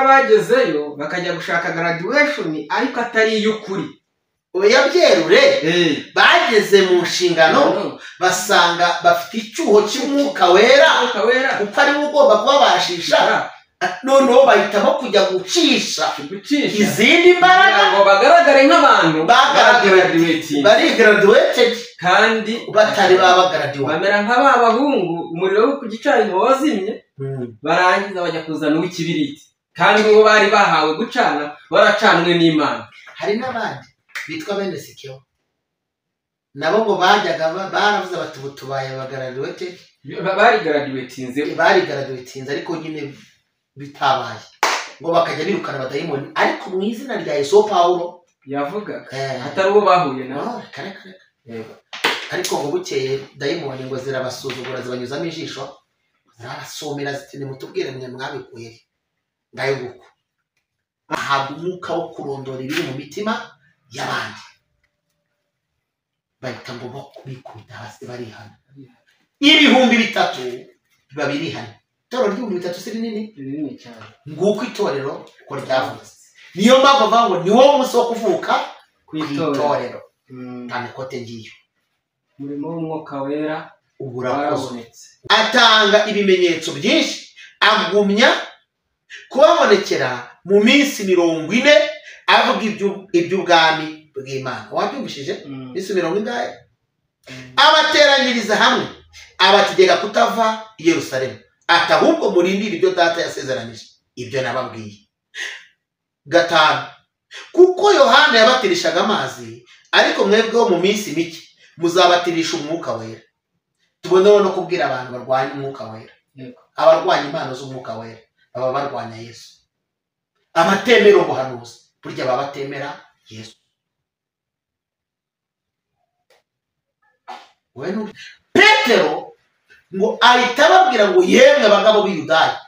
nk'abagezeyo bakajya gushaka graduation ariko atari iy'ukuri. Oya byerure, bageze mu nshingano basanga bafite icyuho cy'umwuka wera, kuko ari we ugomba kubabashisha. Noneho bahitamo kujya gucisha izindi mbaraga ngo bagaragare nk'abantu bari graduated kandi batari babagaradiwe, bamera nk'aba bahungu umuriro wo ku gicaniro wazimye, barangiza bajya kuzana uw'ikibiriti kandi uwo bari bahawe gucana baracanwe n'Imana. Hari n'abandi bitwa bene Sikewa nabo ngo bajyaga baravuze bati ubu tubaye abagraduated, bari graduatinze, bari graduatinze ariko nyine bitabaye, ngo bakajya birukana abadayimoni ariko mu izina rya Yesu Paulo yavuga atari uwo bahuye nawe. Ariko ngo bukeye dayimoni ngo zirabasuzugura zibanyuzamo ijisho, zirabasomera ziti nimutubwire mwe mwabikuye ngayo nguko. Ahabwa umwuka wo kurondora ibiri mu mitima y'abandi, bahita ngo bikubita hasi barihana. 3000 biba birihana. Itorero ry'ibihumbi 3000 si rinini? Rinini cyane. Nguko itorero uko ryavutse. Niyo mpamvu bavuga ngo ni wo munsi wo kuvuka kw'itorero. Pantekote ngiyo. Umurimo w'umwuka wera uburakozwe. Atanga ibimenyetso byinshi, agumya kubabonekera mu minsi 40 avuga iby'ubwami bw'Imana. Wabyumvishije? Minsi 40 abateranyiriza hamwe, abategeka kutava i Yerusalemu, ati ahubwo murindire ibyo data yasezeranije, ibyo nababwiye. 5, kuko Yohana yabatirishaga amazi, ariko mwebweho mu minsi mike muzabatirisha umwuka wera. Tuboneho no kubwira abantu barwanya umwuka wera. Abarwanya impano z'umwuka wera baba barwanya Yesu. Abatemera ubuhanuzi burya baba batemera Yesu. Petero ngo ahita ababwira ngo yemwe abagabo b'i Yudaya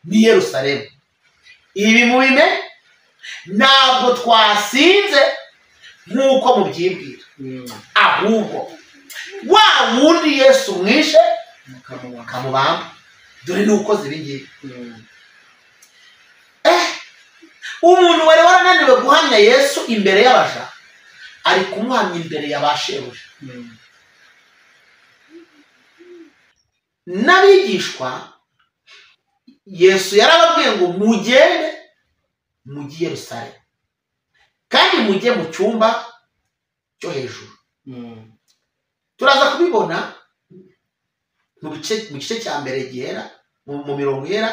ni Yerusalemu, ibi mubime ntabwo twasinze nk'uko mubyibwira, ahubwo wa wundi Yesu mwishe mukamubamba, dore nuko zibingibi. Umuntu wari warananiwe guhamya Yesu imbere y'abaja ari kumuhamya imbere ya ba shebuja. N'abigishwa Yesu yarababwiye ngo mugende mujye Yerusalemu kandi mujye mu cyumba cyo hejuru. Turaza kubibona mu gice cya mbere gihera mu mirongo ihera,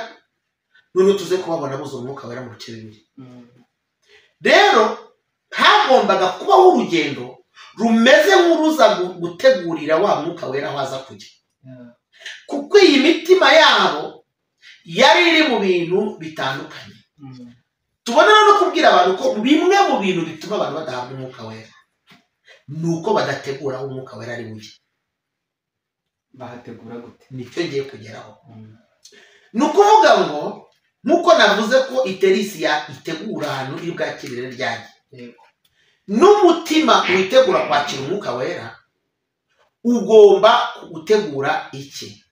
none tuze kubabona buzo umwuka wera mu bice bibiri. Rero hagombaga kubaho urugendo rumeze nk'uruza gutegurira wa mwuka wera aho aza kujya, kuko iyi mitima yabo yari iri mu bintu bitandukanye. Tubona no kubwira abantu ko bimwe mu bintu bituma abantu badahabwa umwuka wera ni uko badategura aho umwuka wera ari bujye. Bahategura gute? Nicyo ngiye kugeraho. Ni ukuvuga ngo nk'uko navuze ko iterisiya itegura ahantu iri bwakirire ryanjye, n'umutima witegura kwakira umwuka wera ugomba gutegura iki?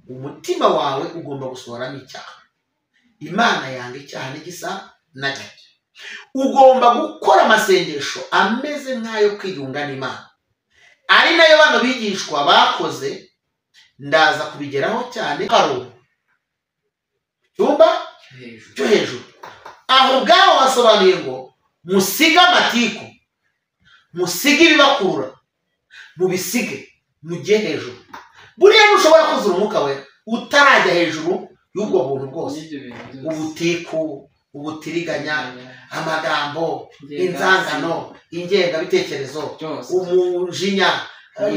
Umutima wawe ugomba gusohoramo icyaha. Imana yanga icyaha n'igisa nacyo. Ugomba gukora amasengesho ameze nk'ayo kwiyunga n'Imana, ari nayo bano bigishwa bakoze. Ndaza kubigeraho cyane. Cyumba cyo hejuru aho ubwaho wasobanuye ngo musige amatiku, musige ibibakurura, mubisige mujye hejuru. Buriya ntushobora kuzura umwuka wera utarajya hejuru y'ubwo buntu bwose, ubutiku, ubutiriganya, amagambo, inzangano, ingengabitekerezo, umujinya,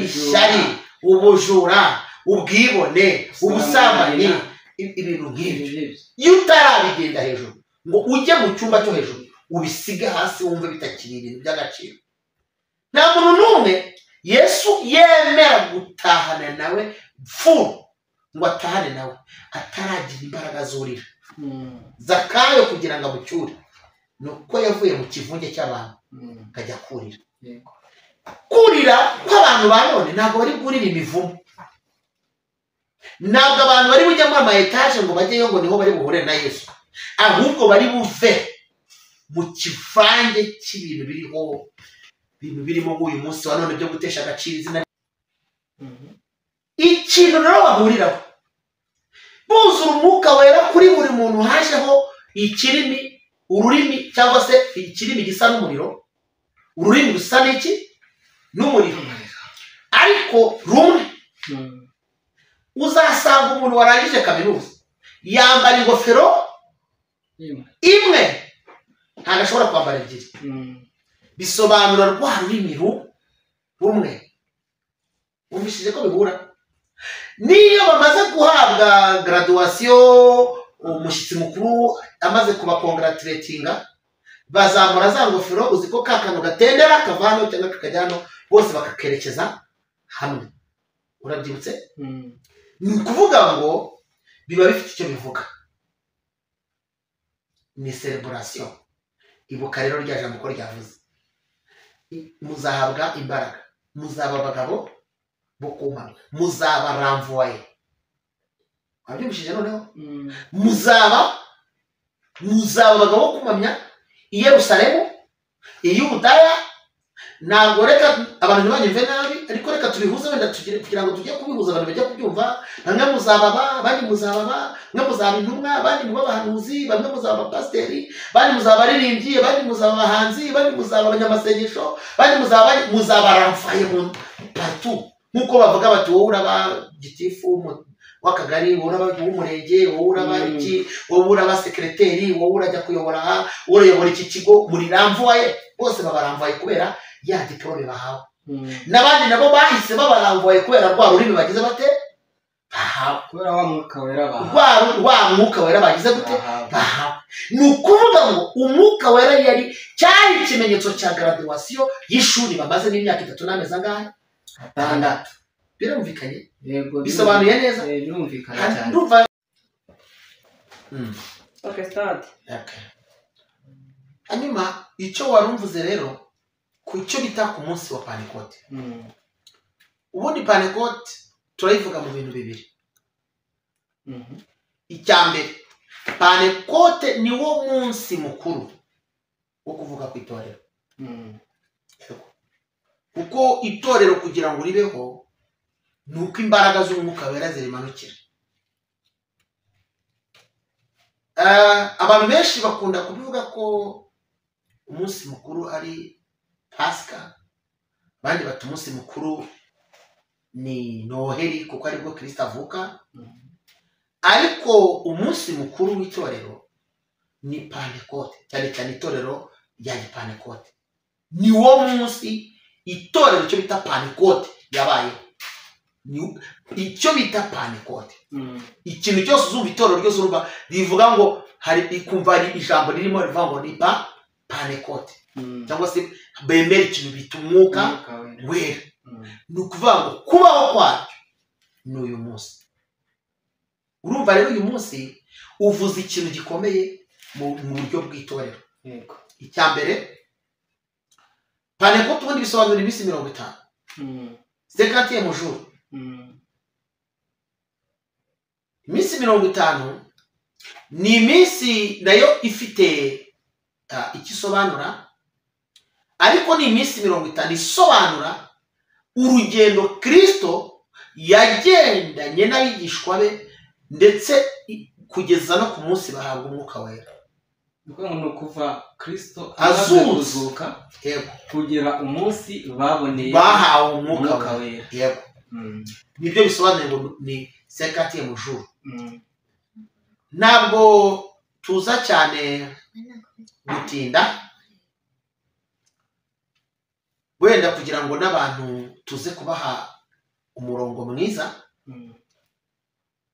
ishyari, ubujura, ubwibone, ubusambanyi, ibintu nk'ibyo. Iyo utarabigenda hejuru ngo ujye mu cyumba cyo hejuru ubisige hasi wumve bitakiri ibintu by'agaciro. Nta muntu n'umwe Yesu yemera gutahana nawe furu ngo atahane nawe ataragira imbaraga zurira Zakayo kugira ngo amucyure, nuko yavuye mu kivunge cy'abantu akajya kurira. Kurira kw'abantu ba none ntabwo bari bwurire imivumo, Ntabwo abantu bari bujya muri ama etaje ngo bajyeyo ngo niho bari buhure na Yesu, ahubwo bari buve mu kivange cy'ibintu biriho, ibintu birimo nk'uyu munsi wa none byo gutesha agaciro izina. Ikintu rero bahuriraho, buzura umwuka wera kuri buri muntu, hajeho ikirimi, ururimi cyangwa se ikirimi gisa n'umuriro, ururimi rusa n'iki? N'umuriro, ariko rumwe. Uzasanga umuntu warangije kaminuza yambara ingofero imwe, ntabwo ashobora kwambara ebyiri. Bisobanura rwa rurimi rumwe. Wumvishije ko bihura? Niyo bamaze guhabwa graduation, umushyitsi mukuru amaze kubakongratulatinga, bazamura za ngofero, uzi ko ka kantu gatendera kava hano cyangwa kakajya hano, bose bakakerekeza hamwe. Urabyibutse? Ni ukuvuga ngo biba bifite icyo bivuga, ni celebration. Ibuka rero rya jambo ko ryavuze, muzahabwa imbaraga, muzaba abagabo bo kumana, muzaba ramvoye. Wabyumvishije noneho? Muzaba abagabo bo kumamya i Yerusalemu, i Yudaya. Ntabwo reka abantu ntibanyumve nabi, ariko reka tubihuze wenda tugire, kugira ngo tujye kubihuza abantu bajya kubyumva. Bamwe muzaba aba, abandi muzaba aba, bamwe muzaba intumwa, abandi muba abahanuzi, bamwe muzaba abapasiteri, abandi muzaba abaririmbyi, abandi muzaba abahanzi, abandi muzaba abanyamasengesho, abandi muzaba ramfaye mu partout. Nk'uko bavuga bati wowe uraba gitifu w'akagari, wowe uraba uw'umurenge, wowe uraba iki, wowe uraba sekereteri, wowe urajya kuyobora aha, urayobora iki kigo, muri ramvoye. Bose babaramvoye kubera ya diplome bahawe. N'abandi nabo bahise babaramvoye kubera rwa rurimi bagize bate? Bahawe. Kubera wa mwuka wera bahawe. Rwa mwuka wera bagize gute? Bahawe. Ni ukuvuga ngo umwuka wera yari cyari ikimenyetso cya graduation y'ishuri bamaze n'imyaka 3 n'amezi angahe? 6. Birumvikanye? Yego. Bisobanuye neza? Birumvikana cyane. Ndumva. Okay, start. Okay. Hanyuma icyo warumvuze rero ku cyo bita ku munsi wa Pentecote. Ubundi Pentecote turayivuga mu bintu bibiri. Icya mbere, Pentecote ni wo munsi mukuru wo kuvuga ku itorero. Kuko itorero kugira ngo ribeho ni uko imbaraga z'umwuka wera zirimanukira. Abantu benshi bakunda kubivuga ko umunsi mukuru ari Pasika, abandi bati umunsi mukuru ni Noheli kuko aribwo Kristo avuka. Ariko umunsi mukuru w'itorero ni Pentecote, cyane cyane itorero rya Pentecote. Ni wo munsi itorero cyo bita Pentecote yabayeho. Icyo bita Pentecote, ikintu cyose uzumva itorero ryose urumva rivuga ngo hari ikumva ari ijambo ririmo rivuga ngo ni Pentecote, cyangwa se bemera ikintu bita umwuka wera. Ni ukuvuga ngo kubaho kwaryo ni uyu munsi. Urumva rero uyu munsi uvuze ikintu gikomeye mu buryo bw'itorero. Icya mbere, Pentecote ubundi bisobanura iminsi 50. Cinquantième jour. Iminsi 50 ni iminsi nayo ifite icyo isobanura, ariko ni iminsi 50 isobanura urugendo Kristo yagendanye n'abigishwa be ndetse kugeza no ku munsi bahabwa umwuka wera. Ni ukuva Kristo azuka kugera umunsi baboneye bahawe umwuka wera. Yego. Nibyo bisobanuye ngo ni cinquantième jour. Ntabwo tuza cyane gutinda wenda kugira ngo n'abantu tuze kubaha umurongo mwiza,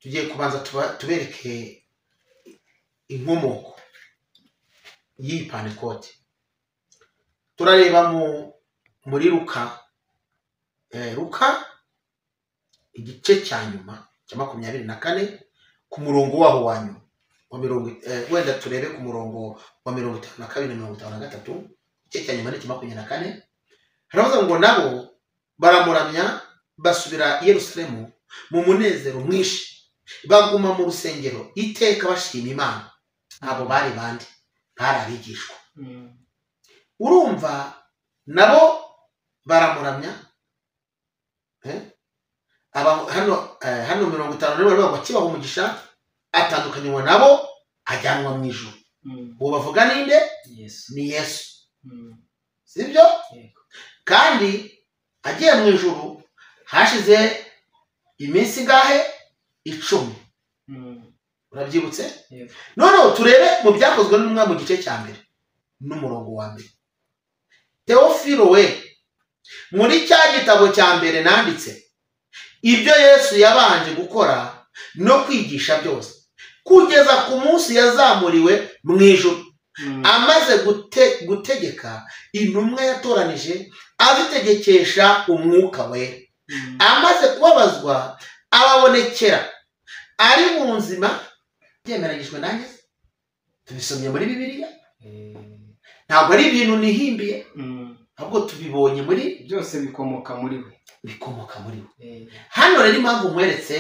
tugiye kubanza tubereke inkomoko y'iyi Pentecote. Turareba muri Luka, Luka igice cya nyuma cya 24 ku murongo waho wa nyuma wa mirongo, wenda turebe ku murongo wa 52 na 53, igice cya nyuma ni 24. Haravuga ngo nabo baramuramya basubira i Yerusalemu mu munezero mwinshi, baguma mu rusengero iteka bashima Imana. Abo bari bande? Bari abigishwa. Urumva nabo baramuramya. Hano 51 bari bakibaha umugisha, atandukanywa nabo ajyanwa mu ijuru. Uwo bavuga ninde? Ni Yesu. Sibyo? Kandi agiye mu ijuru hashize iminsi ingahe? 10. Urabyibutse? Noneho turebe mu byakozwe n'intumwa mu gice cya mbere n'umurongo wa mbere. Teofilo we, muri cya gitabo cya mbere nanditse ibyo Yesu yabanje gukora no kwigisha byose, kugeza ku munsi yazamuriwe mu ijuru, amaze gutegeka intumwa yatoranije azitegekesha umwuka wera, amaze kubabazwa ababonekera ari mu nzima. Byemeranyijwe nanjye, tubisomye muri Bibiliya, ntabwo ari ibintu nihimbiye, ahubwo tubibonye muri byose bikomoka muri we, bikomoka muri we. Hano rero impamvu nkweretse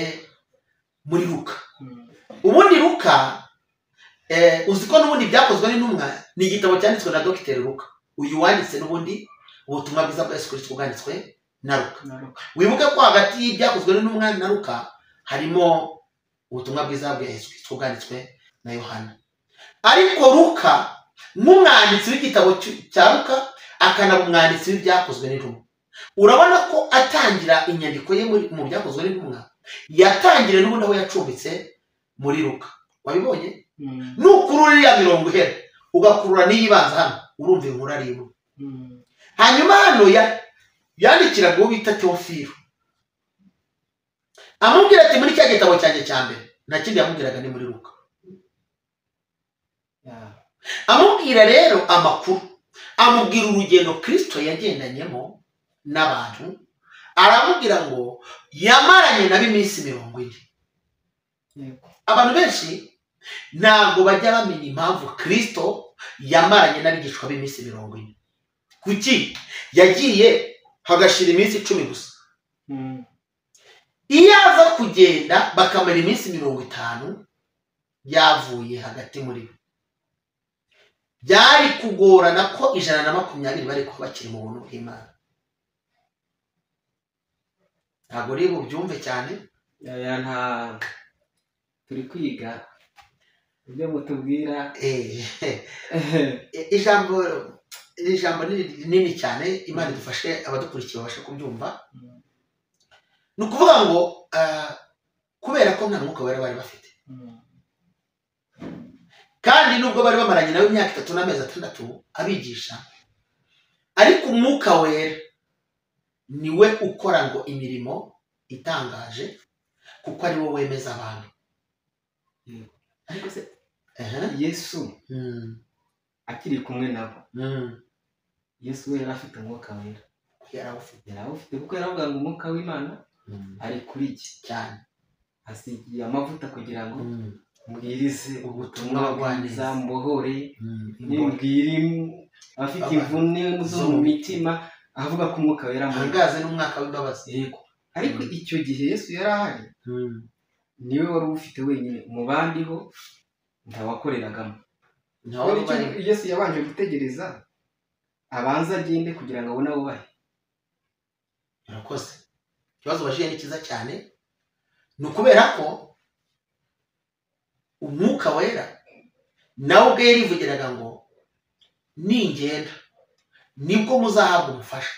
muri Luka. Ubundi Luka, uzi ko n'ubundi byakozwe n'intumwa ni igitabo cyanditswe na Dr. Luka, uyu wanditse n'ubundi ubutumwa bwiza bwa Yesu Kristo bwanditswe na Luka. Wibuke ko hagati y'ibyakozwe n'intumwa na Luka harimo ubutumwa bwiza bwa Yesu Kristo bwanditswe na Yohana. Ariko Luka nk'umwanditsi w'igitabo cya Luka akanaba umwanditsi w'ibyakozwe n'intumwa, urabona ko atangira inyandiko ye mu byakozwe n'intumwa yatangiriye n'ubundi aho yacumbitse muri Luka. Wabibonye? Nukurura iriya mirongo ihera ugakurura n'iyibanza hano, urumva inkuru ari imwe. Hanyuma hano yandikiraga uwo bita Teofilo, amubwira ati muri cya gitabo cyanjye cya mbere, nta kindi yamubwiraga ni muri Luka. Amubwira rero amakuru, amubwira urugendo Kristo yagendanyemo n'abantu, aramubwira ngo yamaranye nabo iminsi 40. Abantu benshi ntabwo bajya bamenya impamvu Kristo yamaranye n'abigishwa b'iminsi 40. Kuki yagiye hagashira iminsi 10 gusa? Iyo aza kugenda bakamara iminsi 50 yavuye hagati muri bo, byari kugorana ko 120 bari kuba bakiri mu buntu bw'Imana. Ntabwo rero ubyumve cyane. Nta turi kwiga ibyo mutubwira. Ijambo ni rinini cyane, Imana idufashe abadukurikiye babashe kubyumva. Ni ukuvuga ngo kubera ko nta mwuka wera bari bafite, kandi nubwo bari bamaranye nawe imyaka 3 n'amezi 6 abigisha, ariko umwuka wera niwe ukora ngo imirimo itangaje, kuko ari wowe wemeza abantu. Ariko se Yesu akiri kumwe nabo, Yesu we yari afite umwuka wera, yarawufite, kuko yaravuga ngo umwuka w'Imana ari kuri jye cyane, asigiye amavuta kugira ngo mbwirize ubutumwa bwiza, mbohore, mbwire abafite imvune zo mu mitima, avuga ko umwuka wera ahangaze n'umwaka w'imbabazi. Yego. Ariko icyo gihe Yesu yari ahari, niwe wari ufite wenyine, mu bandi ho ntawakoreragamo. Yesu yabanje gutegereza abanza agende kugira ngo abone abo bahe. Murakoze. Ikibazo ubajije ni cyiza cyane, ni ukubera ko umwuka wera nawe ubwe yarivugiraga ngo ningenda nibwo muzahabwa umufasha,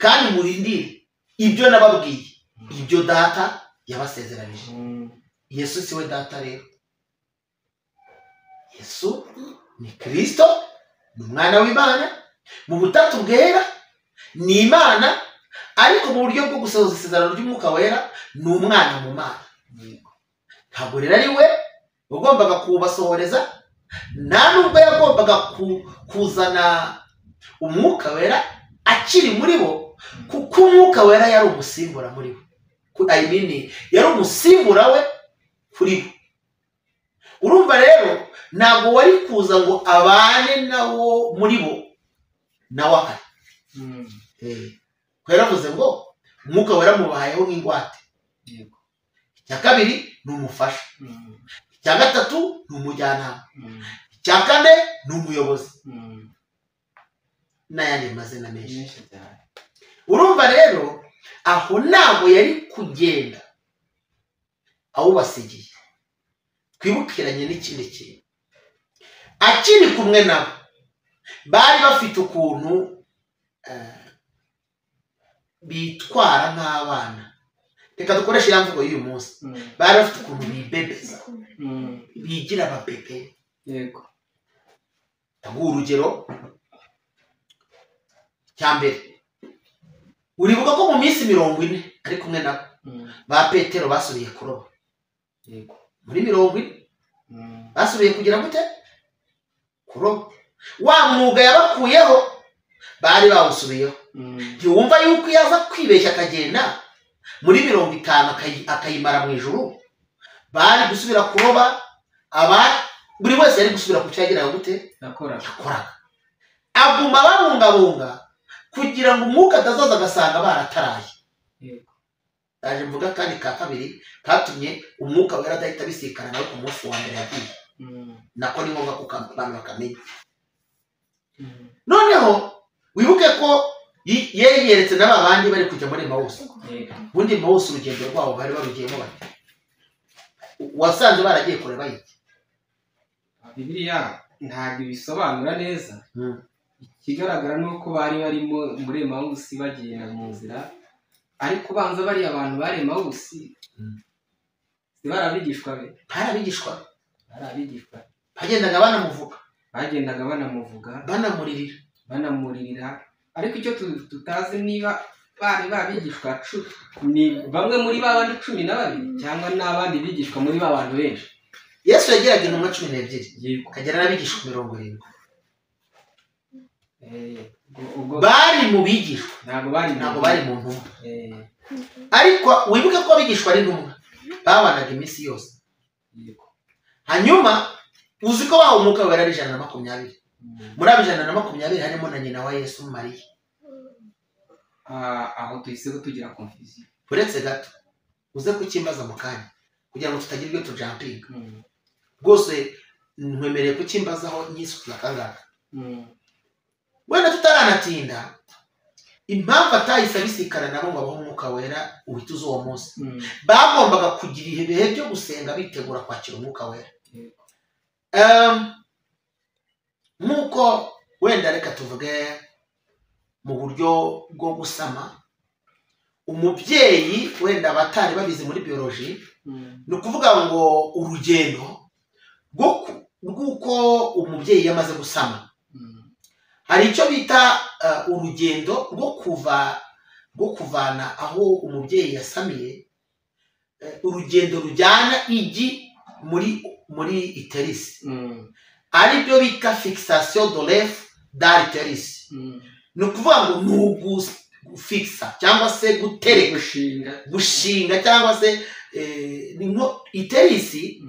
kandi murindire ibyo nababwiye, ibyo data yabasezeranije. Yesu si we data rero. Yesu ni Kristo, ni umwana w'Imana mu butatu bwera, ni Imana, ariko mu buryo bwo gusohoza isezerano ry'umwuka wera ni umwana mu Mana. Ntabwo rero ari we wagombaga kubasohoreza, nta nubwo yagombaga kuzana umwuka wera akiri muri bo, kuko umwuka wera yari umusimbura muri bo. I mean, yari umusimbura we kuri bo. Urumva rero ntabwo wari kuza ngo abane nawo muri bo nawe ahari. Ko yaravuze ngo umwuka wera mubahayeho nk'ingwate. Icya kabiri ni umufasha. Icya gatatu ni umujyanama. Icya kane ni umuyobozi. N'ayandi mazina menshi. Urumva rero aho ntabwo yari kugenda awubasigiye. Twibukiranye n'ikindi kintu, akiri kumwe nabo bari bafite ukuntu bitwara nk'abana. Reka dukoreshe ya mvugo y'uyu munsi, bari bafite ukuntu bibebeza, bigira ababebe. Yego. Ndaguha urugero cya mbere, uribuka ko mu minsi 40 ari kumwe nabo ba Petero basubiye kuroba. Yego. Muri 40 basubiye kugira gute? Kuroba. Wa mwuga yabakuyeho bari bawusubiyeho. Ntiwumva yuko yaza kwibeshya akagenda muri 50 akayimara mu ijuru, bari gusubira kuroba. Aba buri wese yari gusubira ku cyo yagiraga gute? Yakoraga. Aguma babungabunga kugira ngo umwuka atazaza agasanga barataraye. Ndaje mvuga kandi ka kabiri katumye umwuka wera adahita abisikana nawe ku munsi wa mbere yagiye. Nako ni ngombwa ko abantu bakamenya. Noneho wibuke ko yeyeretse n'aba bandi bari kujya muri Emawusi. Ubundi Emawusi urugendo rwabo bari barugiyemo bate? Wasanze baragiye kureba iki? Bibiliya ntabwo ibisobanura neza. Ikigaragara ni uko bari barimo muri Emawusi bagenda mu nzira, ariko banza bari abantu bari Emawusi si bari abigishwa be? Bari abigishwa. Bagendaga banamuvuga, banamuririra. Ariko icyo tutazi niba bari babigishwa ni bamwe muri ba bandi 12 cyangwa n'abandi bigishwa muri ba bantu benshi. Yesu yagiraga intumwa 12, akagera n'abigishwa 70. Bari mu bigishwa, ntabwo bari mu ntumwa. Ariko wibuke ko abigishwa ari intumwa babanaga iminsi yose. Hanyuma uzi ko bahawe umwuka wera ari 120. Muri abo 120 harimo na nyina wa Yesu Mariya. Aho tuhise tugira confusion. Uretse gato uze kukimbaza mu kanya kugira ngo tutagira ibyo tujampinga. Rwose nkwemereye kukimbazaho nyisukuza akangaka. Wenda tutaranatinda, impamvu atahise abisikana nabo ngo abahe umwuka wera uhita uza uwo munsi, bagombaga kugira ibihe byo gusenga bitegura kwakira umwuka wera. Nk'uko wenda reka tuvuge mu buryo bwo gusama, umubyeyi wenda abatari babizi muri biology, ni ukuvuga ngo urugendo rw'uko umubyeyi yamaze gusama, hari icyo bita urugendo rwo kuvana aho umubyeyi yasamiye, urugendo rujyana igi muri iterisi, ari byo bita fixation de l'œuf dans l'utérus. Ni ukuvuga ngo ni ugufixa cyangwa se gutereka, gushinga cyangwa se iterisi.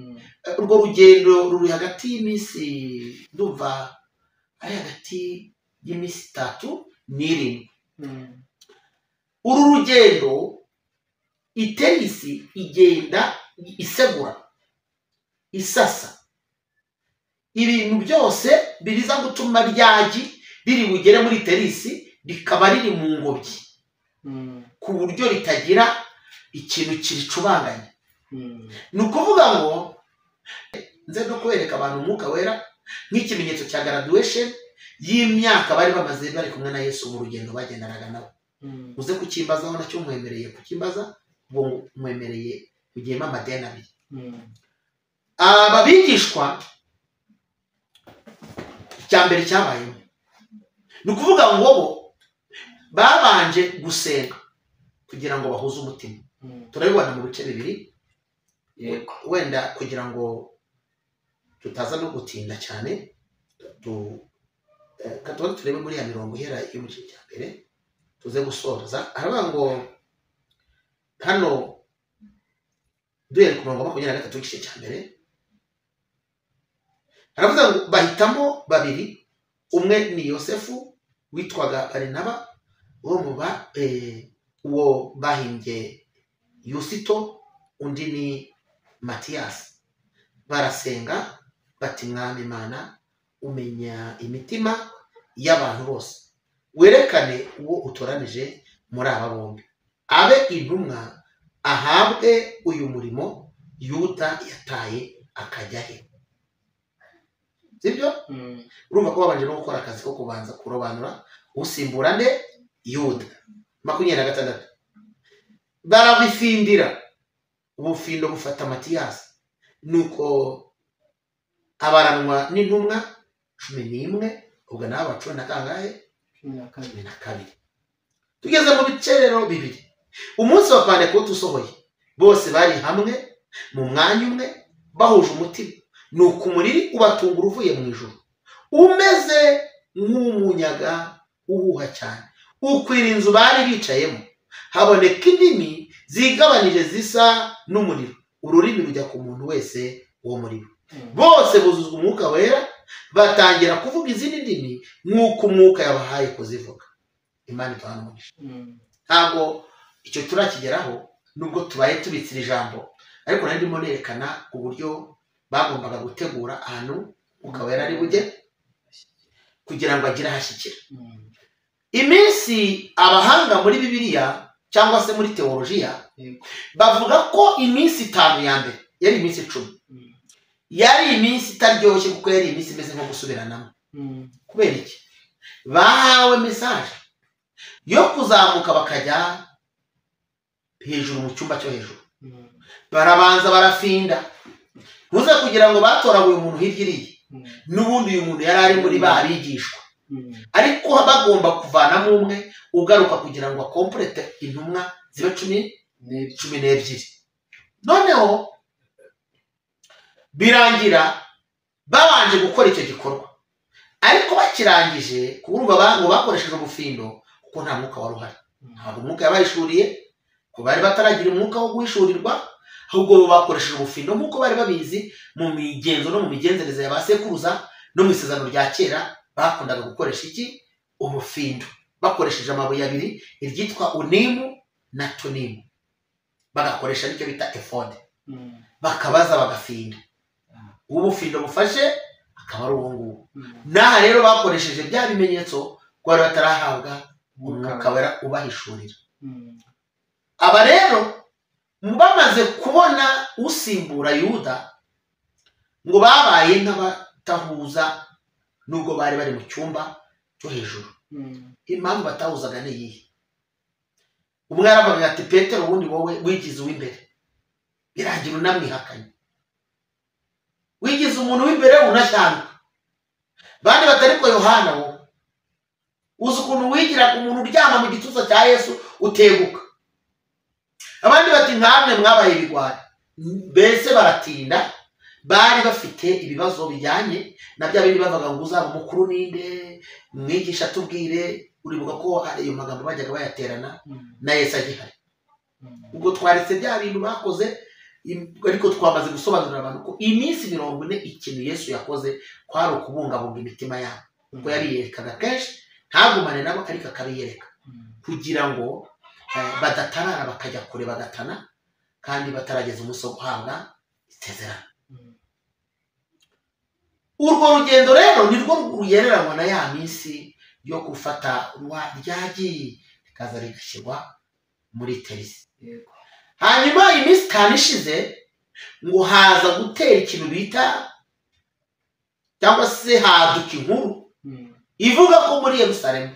Urwo rugendo ruri hagati y'iminsi, ndumva ari hagati y'iminsi 3 n'7. Uru rugendo iterisi igenda isegura, isasa ibintu byose biriza gutuma ryagi riri bugere muri iterisi rikaba riri mu ngobyi, ku buryo ritagira ikintu kiricubanganya. Ni ukuvuga ngo nze no kwereka abantu umwuka wera nk'ikimenyetso cya graduation y'imyaka bari bamaze bari kumwe na Yesu mu rugendo bagendanaga nabo. Uze kukimbazaho nacyo nkwemereye kukimbaza, ubwo nkwemereye kugiyemo amadeni 2. Aba bigishwa icya mbere cyabayemo ni ukuvuga ngo bo babanje gusenga kugira ngo bahuze umutima. Turabibona mu bice 2. Wenda kugira ngo tutaza no gutinda cyane, tuba turebe muri ya mirongo ihera yo mu gice cya mbere tuze gusoza. Aravuga ngo hano duhere ku murongo 23 w'igice cya mbere, aravuga ngo bahitamo 2, umwe ni Yosefu witwaga Barinaba, uwo bahimbye Yusito, undi ni Matiyasi. Barasenga bati Mwami Imana umenya imitima y'abantu bose, werekane uwo utoranije muri aba bombi abe intumwa, ahabwe uyu murimo Yuda yataye akajya he. Sibyo? Urumva ko babanje no gukora akazi ko kubanza kurobanura usimbura nde? Yuda. 26 barabifindira, ubufindo bufata Matiyasi, nuko abaranwa n'intumwa 11. Ubwo nabo 10 na kangahe? 12. Tugeze mu bice rero bibiri. Umunsi wa Pentekote usohoye, bose bari hamwe mu mwanya umwe bahuje umutima. Nuko umuriri ubatungura uvuye mu ijuru umeze nk'umunyaga uhuha cyane, ukwira inzu bari bicayemo. Haboneka indimi zigabanije zisa n'umuriro, ururimi rujya ku muntu wese wo muri bo. Bose buzuzwa umwuka wera, batangira kuvuga izindi ndimi nk'uko umwuka yabahaye kuzivuga. Imana iduhane umugisha. Ntabwo icyo turakigeraho nubwo tubaye tubitsira ijambo, ariko nari ndimo nerekana uburyo bagombaga gutegura ahantu umwuka wera ari bujye kugira ngo agire ahashyikira. Iminsi abahanga muri Bibiliya cyangwa se muri teolojiya bavuga ko iminsi 5 ya mbere yari iminsi 10. Yari iminsi itaryoshye kuko yari iminsi imeze nko gusubiranamo. Kubera iki? Bahawe message yo kuzamuka bakajya hejuru mu cyumba cyo hejuru. Barabanza barafinda, ntuze kugira ngo batoraguye umuntu hirya iriya, n'ubundi uyu muntu yari ari muri ba bigishwa, ariko bagomba kuvanamo umwe ugaruka kugira ngo akomplete intumwa zibe 12. Noneho birangira babanje gukora icyo gikorwa, ariko bakirangije kurumva ngo bakoresheje ubufindo kuko nta mwuka wari uhari. Ntabwo umwuka yabahishuriye, ko bari bataragira umwuka wo guhishurirwa, ahubwo bakoresheje ubufindo nk'uko bari babizi mu migenzo no mu migenzereze ya ba sekuruza no mu isezerano rya kera. Bakundaga gukoresha iki? Ubufindo. Bakoresheje amabuye abiri, iryitwa unimu na tunimu, bagakoresha nicyo bita efode, bakabaza bagafinda. Ubufindo bufashe akaba ari uwo nguwo. N'aha rero bakoresheje bya bimenyetso ko bari batarahabwa umwuka wera ubahishurira. Aba rero bamaze kubona usimbura Yuda, ngo babaye nk'abatahuza nubwo bari bari mu cyumba cyo hejuru. Impamvu batahuzaga ni iyihe? Umwe yaravuga ati Petero ubundi wowe wigize uw'imbere, birangira unamwihakanye, wigize umuntu w'imbere unashyanuka. Bandi batari ko Yohana wowe uzi ukuntu wigira umuntu uryama mu gituza cya Yesu uteguka. Abandi bati nkamwe mwabaye ibigwari. Mbese baratinda, bari bafite ibibazo bijyanye na bya bindi bavuga ngo uzaba umukuru ninde, mwigisha tubwire. Uribuka ko ayo magambo bajyaga bayaterana na Yesu agihari. Ubwo twaretse bya bintu bakoze, ariko twamaze gusobanurira abantu ko iminsi 40 ikintu Yesu yakoze kwari ukubungabunga imitima yabo, kuko yabiyerekaga kenshi, ntagumane nabo ariko akabiyereka kugira ngo badatarara bakajya kure bagatana, kandi batarageza umunsi wo guhabwa isezerano. Urwo rugendo rero nirwo rugereranywa na ya minsi yo gufata ryagiye rikaza rigashyirwa muri terisi. Hanyuma iminsi 5 ishize ngo haza gutera ikintu bita cyangwa se haduka inkuru ivuga ko muri Yerusalemu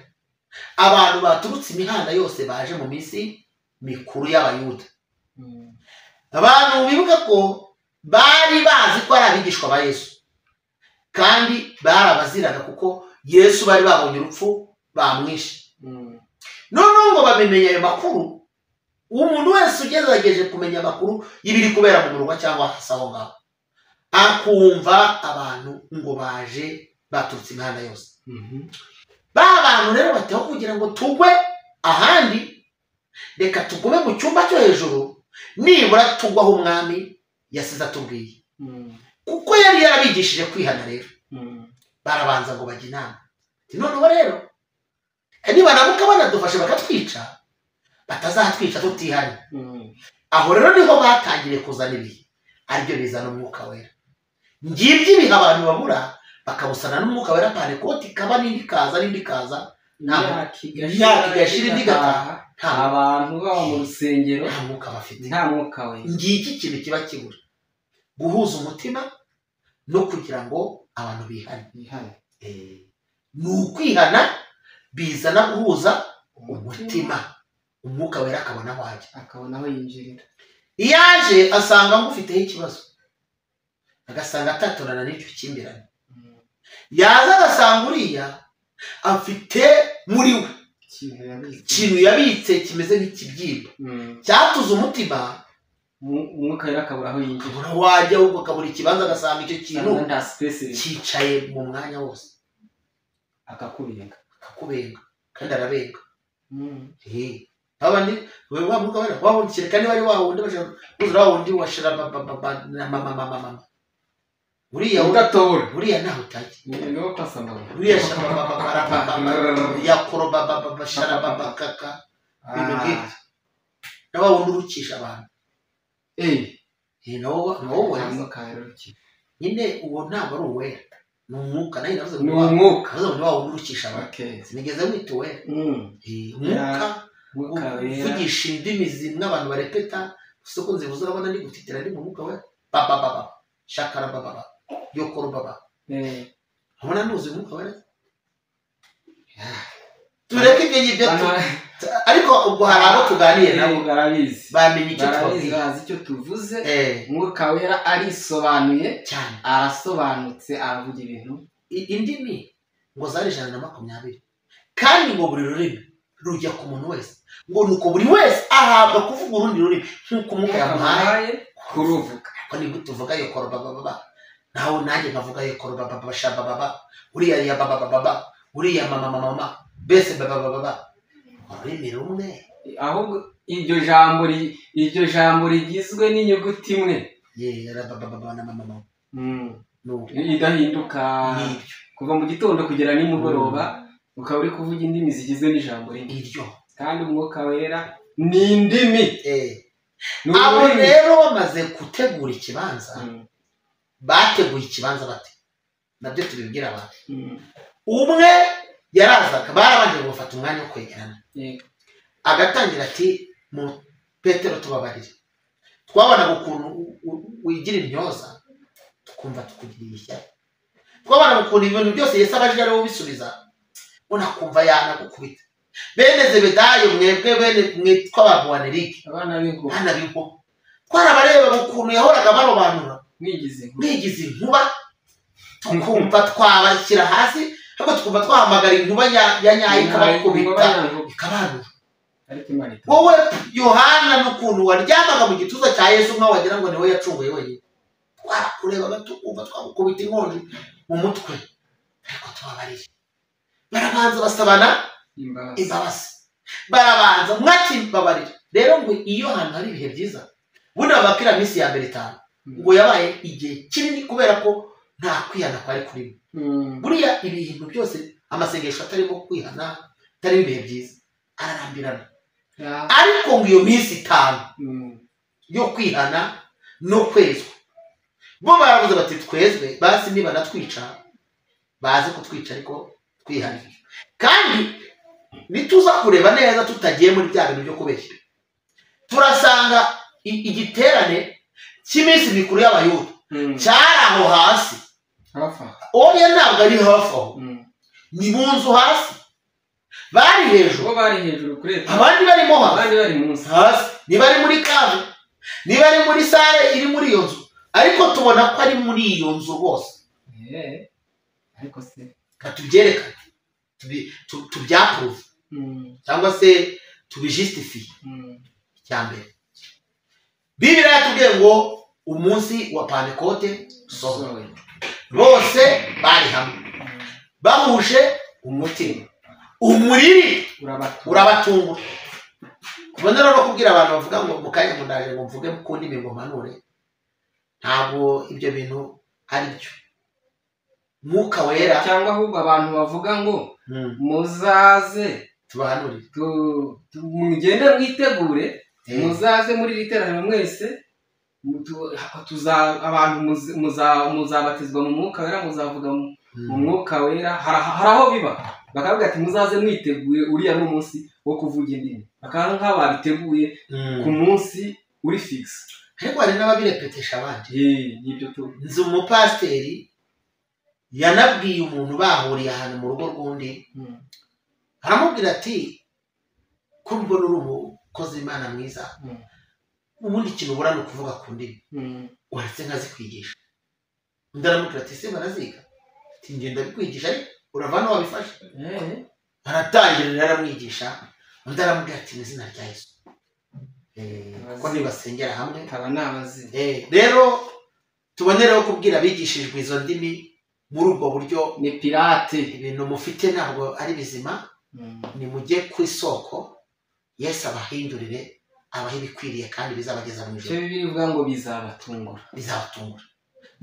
abantu baturutse imihanda yose baje mu minsi mikuru y'Abayuda. Abantu bibuka ko bari bazi ko ari abigishwa ba Yesu, kandi barabaziraga kuko Yesu bari babonye urupfu bamwishe. Noneho ngo babimenya ayo makuru, umuntu wese ugerageje kumenya amakuru y'ibiri kubera mu murwa cyangwa hasi aho ngaho akumva abantu ngo baje baturutse imihanda yose. Ba bantu rero bateho kugira ngo tugwe ahandi, reka tugume mu cyumba cyo hejuru, nibura tugwaho umwami yasize atubwiye. Kuko yari yarabigishije kwihana rero, barabanza ngo bajye inama. Noneho rero niba nabo banadufashe bakatwica, batazatwica tutihanye. Aho rero niho batangiriye kuzana ibihe, aribyo bizana umwuka wera. Ngibyo ibihe abantu babura bakabusana n'umwuka wera, Pantekoti ikaba n'indi ikaza n'indi ikaza, imyaka igashira indi igataha, abantu baba mu rusengero nta mwuka bafite, nta mwuka wera. Ngiki ikintu kiba kibura, guhuza umutima no kugira ngo abantu bihane. Ni ukwihana bizana guhuza umutima, umwuka wera akabona aho ajya, akabona aho yinjirira. Iyo aje asanga ngufiteho ikibazo, agasanga atatorana n'icyo kimbirane. Yaza agasanga uriya afite muri we ikintu yabitse kimeze nk'ikibyimba cyatuze umutima, umwuka wera akabura aho yinjira, wajya ahubwo akabura ikibanza, agasanga icyo kintu cyicaye mu mwanya wose, akakubenga, akakubenga kandi arabenga. Abandi wa mwuka wera wawundi kandi wari wawundi bashaka kuzura wawundi washira baba na mama mama mama uriya udatora, uriya naho utajya niwo pasamba uriya shaba baba baba yakoro baba baba shara baba kaka ibintu nk'ibyo, na wawundi urukisha abantu. Nawo nyine uwo ntabwo ari uwera, ni umwuka. Nayo navuze ni umwuka, navuze ngo wawundi urukisha abantu, sinigeze mwita uwera. Umwuka uvugisha indimi zimwe abantu barepeta, usoko nzivuze urabona ndi gutitira ndi mu mwuka wera, baba baba shakara baba yokoro baba. Ubona ntuzi umwuka wera. Tureke ibyo ngibyo, ariko ubwo hari abo tuganiye nabo barabizi, bamenye icyo tubabwiye, bazi icyo tuvuze. Umwuka wera arisobanuye cyane, arasobanutse, aravuga ibintu. Indimi ngo zari 120, kandi ngo buri rurimi rujya ku muntu wese, ngo nuko buri wese ahabwa kuvuga urundi rurimi nk'uko umwuka yamuhaye kuruvuga. Ko ni tuvuga yokoro baba baba, nawe nanjye nkavuga yokoro baba baba shaba baba, uriya ya baba baba, uriya mama mama, bese baba baba, ururimi rumwe. Ahubwo iryo jambo rigizwe n'inyuguti imwe, yera baba baba na mama mama, idahinduka kuva mu gitondo kugera nimugoroba, ukaba uri kuvuga indimi zigizwe n'ijambo rimwe iryo, kandi umwuka wera ni indimi. Abo rero bamaze gutegura ikibanza, bateguye ikibanza bate, nabyo tubibwira abantu. Umwe yarazaga, barabanje gufata umwanya wo kwegerana, agatangira ati mu Petero tubabarire, twabonaga ukuntu wigira intyoza tukumva tukugiriye ishyari, twabonaga ukuntu ibintu byose Yesu abajije ari wowe ubisubiza, unakumva yanagukubita. Bene Zebedayo mwebwe bene mwitwa ba Boanerige, abana b'inkuba, twarabarebaga ukuntu yahoraga barobanura mwigize inkuba, tukumva twabashyira hasi, ariko tukumva twahamagara inkuba ya nyayo ikabakubita ikabanura. Wowe Yohana n'ukuntu waryamaga mu gituza cya Yesu nkaho wagira ngo niwe yacunguye wenyine, twarakurebaga tukumva twagukubita inkonji mu mutwe, ariko tubabarire. Barabanza basabana imbabazi, barabanza mwakimbabarira. Rero ngo iyo hantu hari ibihe byiza, bundi babakira minsi ya mbere 5 ngo yabaye igihe kinini kubera ko nta kwihana kwari kurimo. Buriya ibintu byose amasengesho atarimo kwihana, atarimo ibihe byiza, ararambirana. Ariko ngo iyo minsi 5 yo kwihana no kwezwa, bo baravuze bati twezwe, basi niba natwica baze kutwica ariko twihane. Kandi nituza kureba neza tutagiye muri bya bintu byo kubeshya, turasanga igiterane cy'iminsi mikuru y'Abayuda cyari aho hasi. Oya ntabwo ari hafi aho, ni mu nzu hasi, bari hejuru, abandi barimo hasi, niba ari muri kave, niba ari muri sale iri muri iyo nzu, ariko tubona ko ari muri iyo nzu bose. Ariko se katubyerekane, tubyapuruve cyangwa se tubijustifie. Icya mbere, Bibiliya yatubwiye ngo umunsi wa Pantekote usohoye, bose bari hamwe bahuje umutima, umuriri urabatungura. Kubona rero kubwira abantu bavuga ngo mu kanya ngo ndaje ngo mvuge ku ndimi ngo mpanure, ntabwo ibyo bintu ari byo. Mwuka wera cyangwa ahubwo abantu bavuga ngo muzaze tubahanurire, mugende mwitegure Muzaze muri iri teraniro mwese, abantu muzabatizwa mu mwuka wera, muzavuga mu mwuka wera. Hari aho biba bakavuga ati muzaze mwiteguye, uriya ni umunsi wo kuvuga indimi, bakaba nk'aho babiteguye ku munsi uri fix. Ariko hari n'ababirepetesha abandi. Nibyo tu. Nzi umupasiteri yanabwiye umuntu bahuriye ahantu mu rugo rw'undi, aramubwira ati ko mbona uri umukozi w'Imana mwiza, ubundi ikintu ubura ni ukuvuga ku ndimi, uretse nkazikwigisha. Undi aramubwira ati ese baraziga? Ati ngenda bikwigisha ariko urava hano wabifashe. Aratangira rero aramwigisha, undi aramubwira ati mu izina rya Yesu. Kuko nibasengera hamwe. Rero tubonereho kubwira abigishijwe izo ndimi muri ubwo buryo, ni pirate, ibintu mufite ntabwo ari bizima. Nimujye ku isoko, Yesu abahindurire, abahe ibikwiriye kandi bizabageza mu ijuru. Icyo Bibiliya ivuga ngo bizabatungura. Bizabatungura.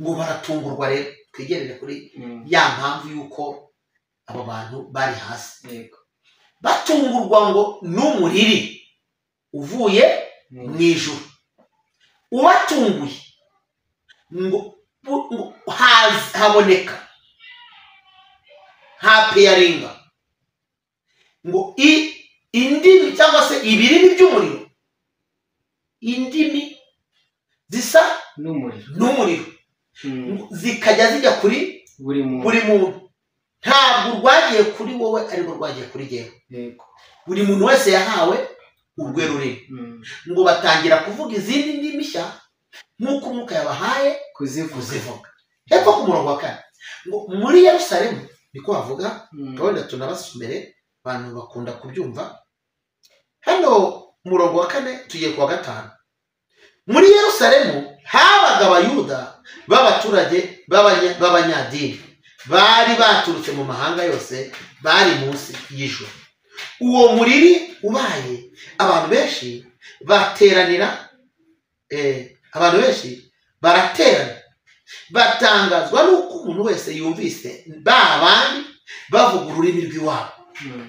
Ngo baratungurwa. Rero twigerere kuri ya mpamvu y'uko abo bantu bari hasi. Batungurwa ngo n'umuriri uvuye mu ijuru ubatunguye, ngo haboneka hapeyaringa ngo indimi cyangwa se ibirimi by'umuriro, indimi zisa n'umuriro zikajya zijya kuri buri muntu. Ntabwo rwagiye kuri wowe ariko rwagiye kuri jyewe. Buri muntu wese yahawe urwe rurimi. Ngo batangira kuvuga izindi ndimi nshya nk'uko umwuka yabahaye kuzivuga. Hepfo ku murongo wa 4 ngo muri Yerusalemu niko havuga, wenda tunabasomere abantu bakunda kubyumva. Hano umurongo wa 4 tugiye ku wa 5. Muri Yerusalemu habaga Abayuda b'abaturage b'abanyadini bari baturutse mu mahanga yose, bari munsi y'ijuru. Uwo muriri ubaye, abantu benshi bateranira, abantu benshi baraterana, batangazwa n'uko umuntu wese yumvise ba bandi bavuga ururimi rw'iwabo.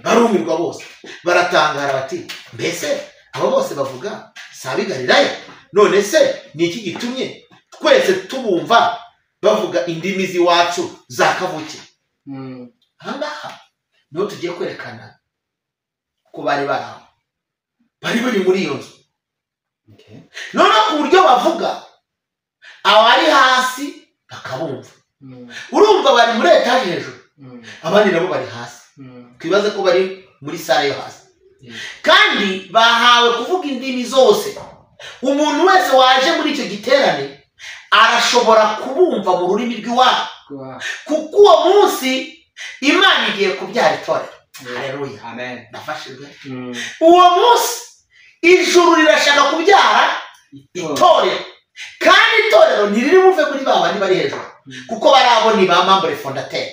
Barumirwa bose, baratangara bati mbese abo bose bavuga si ab'i Galilaya? None se ni iki gitumye twese tubumva bavuga indimi z'iwacu za kavukire? Aha ngaha niho tugiye kwerekana ko bari bari aho, bari bari muri iyo nzu. Noneho ku buryo bavuga abari hasi bakabumva. Urumva bari muri etaje hejuru, abandi nabo bari hasi. Twibaze ko bari muri sale yo hasi, kandi bahawe kuvuga indimi zose. Umuntu wese waje muri icyo giterane arashobora kubumva mu rurimi rw'iwabo, kuko uwo munsi Imana igiye kubyara itorero. Haleluya, amen. Nafashijwe. Uwo munsi ijuru rirashaka kubyara itorero, kandi itorero ntiriri buve muri ba bandi bari hejuru, kuko barabo ni ba membre fondateur,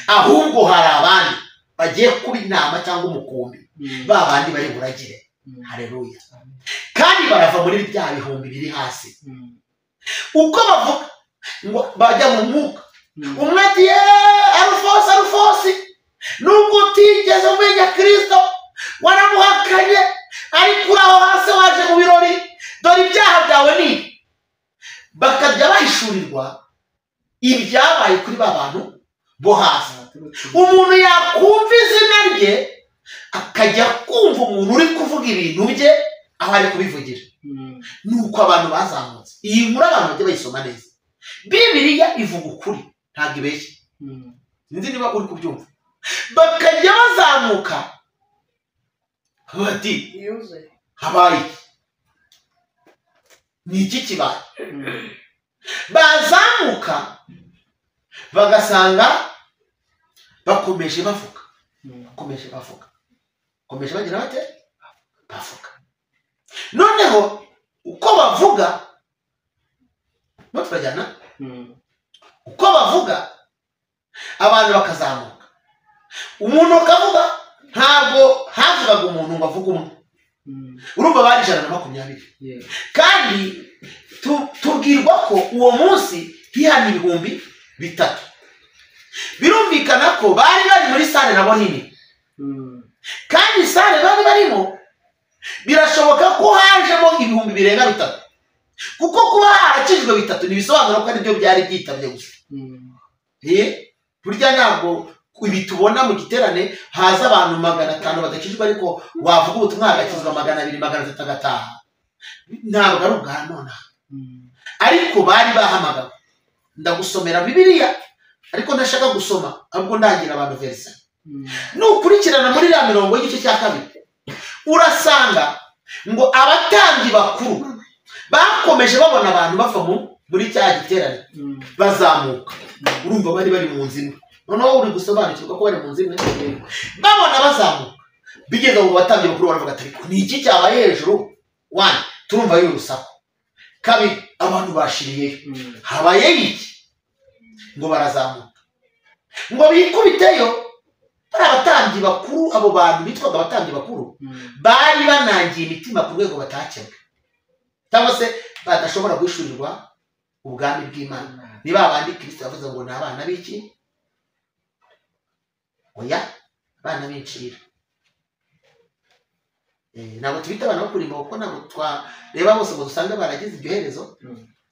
ahubwo hari abandi bagiye kuba inama cyangwa umukumbi, ba bandi bari buragire. Haleluya. Kandi barava muri bya bihumbi biri hasi. Uko bavuga ngo bajya mu mwuka, umwe ati Arufosi, Arufosi, nubwo utigeze umenya Kristo waramuhakanye, ariko uri aho hasi waje mu birori, dore ibyaha byawe ni. Bakajya bahishurirwa ibyabaye kuri ba bantu bo hasi. Umuntu yakumva izina rye akajya kumva umuntu uri kuvuga ibintu bye aho ari kubivugira. Nuko abantu bazamutse. Iyi nkuru abantu bajya bayisoma neza. Bibiliya ivuga ukuri, ntabwo ibeshya. Sinzi niba uri kubyumva. Bakajya bazamuka bati habaye ni iki kibaye? Bazamuka bagasanga bakomeje bavuga, bakomeje bavuga, bakomeje bagira bate? Bavuga. Noneho uko bavuga, no turajyana, uko bavuga abantu bakazamuka. Umuntu akavuga, ntabwo havugaga umuntu ngo avuge umwe. Urumva bari 120. Kandi tubwirwa ko uwo munsi hihana 3000. Birumvikana ko bari bari muri sale nabo nini. Kandi sale bari barimo Birashoboka ko hajemo ibihumbi birenga 3, kuko kuba harakijwe 3 ntibisobanura ko aribyo byari byitabye gusa. Burya ntabwo ibi tubona mu giterane haza abantu 500 badakijwe, ariko wavuga ubutumwa hagakizwa 200 300 agataha, ntabwo ari ubwa nonaha. Ariko bari bahamagawe. Ndagusomera Bibiliya ariko ndashaka gusoma ahubwo ndangira abantu verse. Nukurikirana muri ya mirongo y'igice cya 2 urasanga ngo abatambyi bakuru bakomeje babona abantu bava muri cya giterane bazamuka. Urumva bari bari mu nzu imwe, noneho uri gusobanukirwa ko bari mu nzu imwe, babona bazamuka bigeze ngo batambyi bakuru baravuga ati ni iki cyabaye hejuru? 1 turumva y'urusaku, 2 abantu bashiriyeyo, habaye iki? Ngo barazamuka ngo bikubiteyo. Bari abatambyi bakuru, abo bantu bitwaga abatambyi bakuru bari banangiye imitima ku rwego batakebwe cyangwa se badashobora guhishurirwa ubwami bw'Imana. Ni ba bandi Kristo yavuze ngo ni abana b'iki? Oya, abana b'incira. Ntabwo tubita abana bo kurimba kuko ntabwo twareba bose ngo dusange baragize iryo herezo,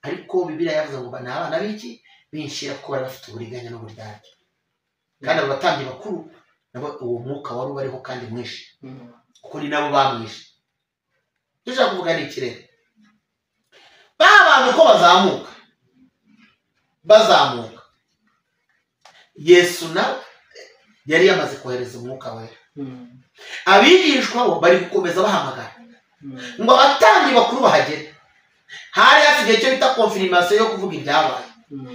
ariko Bibiliya yavuze ngo ni abana b'iki? B'incira, kuko bari bafite uburiganya n'uburyarya. Kandi abo batambyi bakuru nabo uwo mwuka wari ubariho kandi mwinshi, kuko ni nabo bamwishe. Icyo ushaka kuvuga ni iki rero? Ba bantu uko bazamuka, Yesu nawe yari yamaze kohereza umwuka wera. Abigishwa bo bari gukomeza bahamagara ngo abatambyi bakuru bahagere. Hari hasigaye icyo bita confirmation yo kuvuga ibyabaye,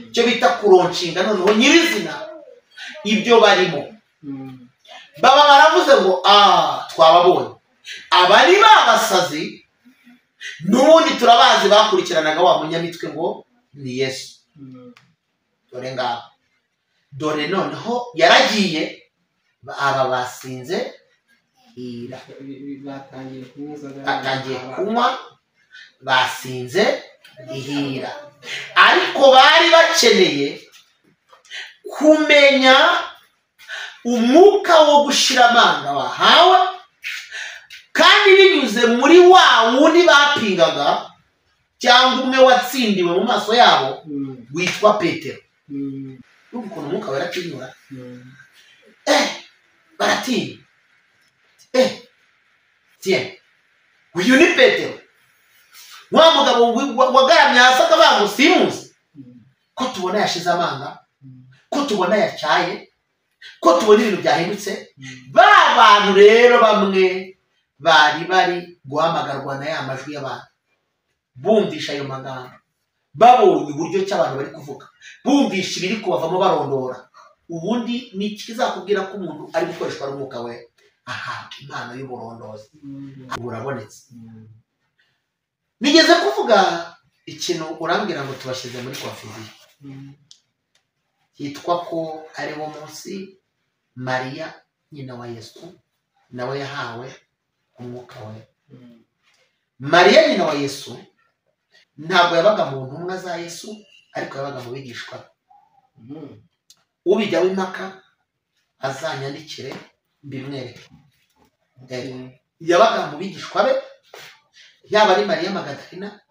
icyo bita kuronshinga noneho nyirizina ibyo barimo. Baba baravuze ngo twababonye, abari babasazi n'ubundi turabazi bakurikiranaga wa munyamitwe ngo ni Yesu. Dore ngaho, dore noneho yaragiye, aba basinze hira, batangiye kunywa, basinze ihira. Ariko bari bakeneye kumenya umwuka wo gushira amanga bahawe, kandi binyuze muri wa wundi bapingaga cyangwa umwe watsindiwe mu maso yabo witwa Petero. Urumva ukuntu umwuka baratinyura? Baratinya. Tiens, uyu ni Petero, wa mugabo wagaramye hasi akavuga ngo simuzi, ko tubona yashize amanga, ko tubona yacyaye, ko tubona ibintu byahindutse. Ba bantu rero bamwe bari bari guhamagarwa na ya majwi y'abantu, bumvisha ayo magambo, babonye uburyo cy'abantu bari kuvuga, bumvisha ibiri kubavamo barondora. Ubundi ni ikizakubwira ko umuntu ari gukoreshwa n'umwuka we ahabwa impano y'uburondozi, burabonetse. Nigeze kuvuga ikintu urambwira ngo tubashyize muri confusion, yitwa ko ari wo munsi Mariya nyina wa Yesu nawe yahawe umwuka we. Mariya nyina wa Yesu ntabwo yabaga mu ntumwa za Yesu, ariko yabaga mu bigishwa. Ubijyaho impaka azanyandikire mbimwereke. Yabaga mu bigishwa be, yaba ari Mariya Magadalena,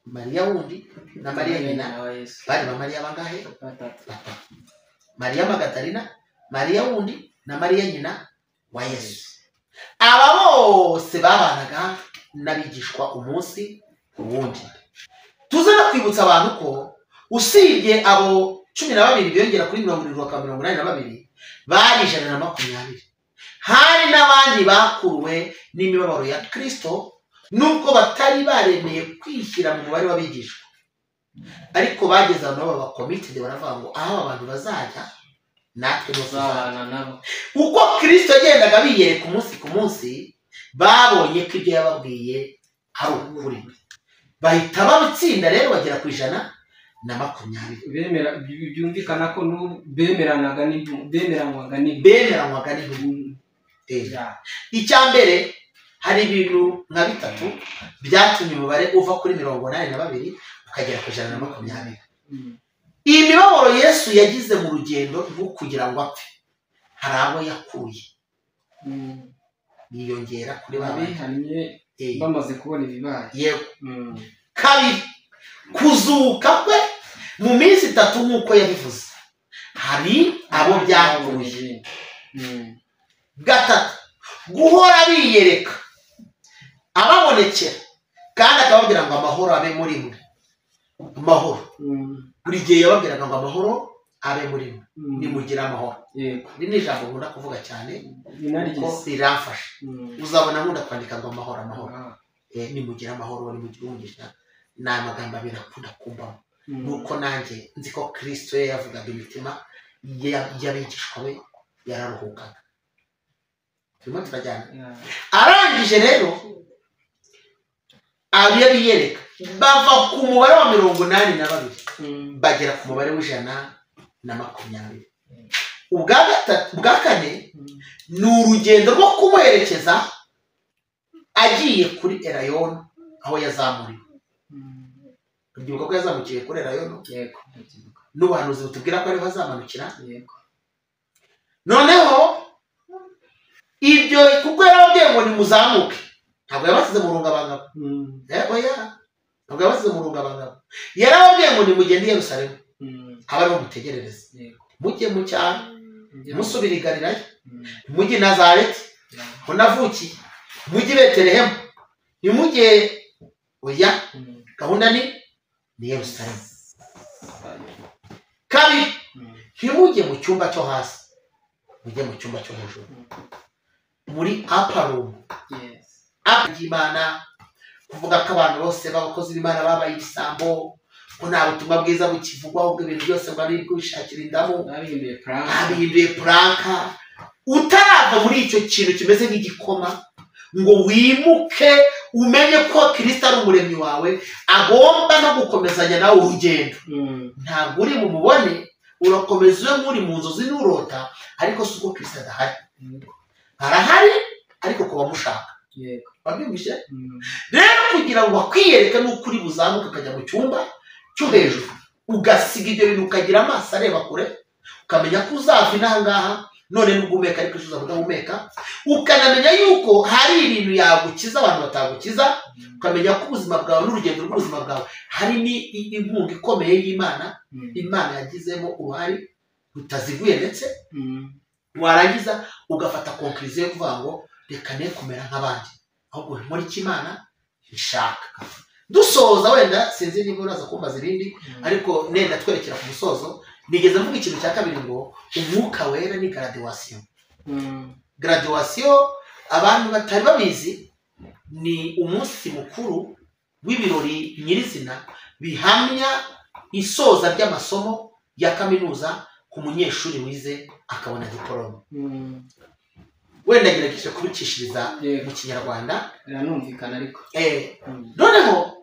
Mariya wundi na Mariya nyina, bari ba Mariya bangahe? Batatu. Mariya Magadalena, Mariya wundi na Mariya nyina wa Yesu. Aba bose babanaga n'abigishwa umunsi uwundi. Tuze no kwibutsa abantu ko usibye abo 12 biyongera kuri 70 bakaba 82, bari 120. Hari n'abandi bakuruwe n'imibabaro ya Kristo, nubwo batari baremeye kwishyira mu mubare w'abigishwa, ariko bageze aho nabo baba committed, baravuga ngo aho abantu bazajya natwe tuzabana nabo. Uko Kristo yagendaga biyereka umunsi ku munsi, babonye ko ibyo yababwiye ari ukuri, bahita babitsinda rero bagera ku 120. Bemera, byumvikana ko bemeranaga bemeranywaga n'intumwa. Icya mbere, hari ibintu nka bitatu byatumye umubare uva kuri 82 ukagera ku 120. Iyi mibabaro Yesu yagize mu rugendo rwo kugira ngo apfe, hari abo yakuye. Biyongera kuri ba bihannye bamaze kubona ibibaye. Yego. Kabiri, kuzuka kwe mu minsi itatu nk'uko yabivuze, hari abo byakuye. Gatatu, guhora biyereka ababonekera kandi akababwira ngo amahoro abe muri mwe. Amahoro buri gihe yababwiraga ngo amahoro abe muri mwe, nimugire amahoro. Iri ni ijambo nkunda kuvuga cyane kuko riramfasha. Uzabona nkunda kwandika ngo amahoro, amahoro, nimugire amahoro, nimugire umugisha. Ni amagambo abiri akunda kumbaho. Nuko nanjye nzi ko Kristo ye yavugaga imitima y'abigishwa be yararuhukaga. Turimo turajyana. Arangije rero abiyo biyereka bava ku mubare wa 82 bagera ku mubare w'120. Ubwa gatatu, ubwa kane ni urugendo rwo kumuherekeza agiye kuri Elayono aho yazamuriwe. Ubyibuka ko yazamukiye kuri Elayono? Yego. N'ubuhanuzi butubwira ko ariho azamanukira. Yego. Noneho ibyo kuko yarababwiye ngo nimuzamuke, ntabwo yabasize mu rungabangabo. Oya, ntabwo yabasize mu rungabangabo. Yarababwiye ngo nimugende i Yerusalemu, abe ariho mutegerereza. Mujye mu cyaro, musubire i Galilaya, mujye i Nazareti aho navukiye, mujye i Betelehemu, nimujye. Oya, gahunda ni Yerusalemu. Kabiri, ntimujye mu cyumba cyo hasi, mujye mu cyumba cyo hejuru, muri upper room. Imana kuvuga ko abantu bose b'abakozi b'Imana babaye ibisambo, ko nta butumwa bwiza bukivugwaho, ahubwo ibintu byose ngo ari kwishakira indamu, babihinduye puranka. Utarava muri icyo kintu kimeze nk'igikoma ngo wimuke umenye ko Kristo ari umuremyi wawe, agomba no gukomezanya nawe urugendo. Ntabwo uri bumubone, urakomeza ube nk'uri mu nzozi n'urota, ariko si uko Kristo adahari. Arahari ariko ku bamushaka. Wabyumvise? Rero kugira ngo akwiyereke n'ukuri buzamuka ukajya mu cyumba cyo hejuru, ugasiga ibyo bintu, ukagira amaso areba kure, ukamenya ko uzava inaha ngaha none nubwo umeka ariko uza kudahumeka, ukanamenya yuko hari ibintu yagukiza abantu batagukiza, ukamenya ko ubuzima bwawe n'urugendo rw'ubuzima bwawe hari n'inkunga ikomeye y'Imana, Imana yagizemo uruhare rutaziguye, ndetse warangiza ugafata conclusion yo kuvuga ngo reka ne kumera nk'abandi, ahubwo nkore icyo Imana ishaka. Dusoza, wenda sinzi niba uraza kumbaza ibindi, ariko nenda twerekera ku musozo. Nigeze mvuga ikintu cya kabiri ngo umwuka wera ni graduation. Graduation abantu batari babizi ni umunsi mukuru w'ibirori nyirizina bihamya isoza ry'amasomo ya kaminuza ku munyeshuri wize akabona diplome. Wenda ngerageje kubicishiriza mu Kinyarwanda biranumvikana, ariko noneho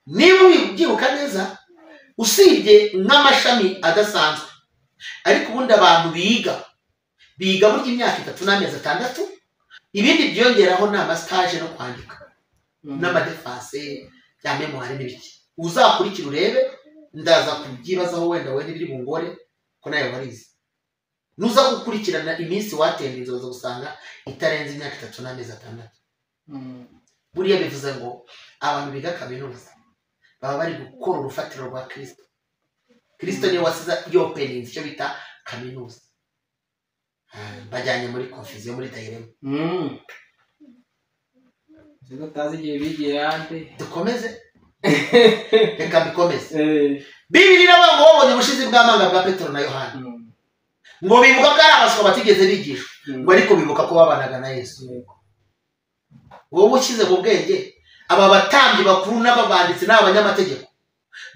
niba ubyibuka neza, usibye nk'amashami adasanzwe, ariko ubundi abantu biga burya imyaka 3 n'amezi 6, ibindi byongeraho ni amastage no kwandika n'amadefense ya memoire n'ibiki. Uzakurikira urebe, ndaza kubyibazaho wenda we n'ibiri bungore ko nawe warize. Nuza gukurikirana iminsi watendinze uza gusanga itarenze imyaka 3 n'amezi 6. Buriya bivuze ngo abantu biga kaminuza baba bari gukora urufatiro rwa Kristo. Kristo niwe wasize yopeninze icyo bita kaminuza. Bajyanye muri confusion, muri dilemma. Dukomeze, reka bikomeze. Bibiri iravuga ngo babonye ubushizi bw'amanga bwa Petero na Yohana, ngo bibuka ko ari abaswa batigeze bigishwa, ngo ariko bibuka ko babanaga na Yesu. Wowe ushyize mu bwenge, aba batambyi bakuru n'ababanditsi n'abanyamategeko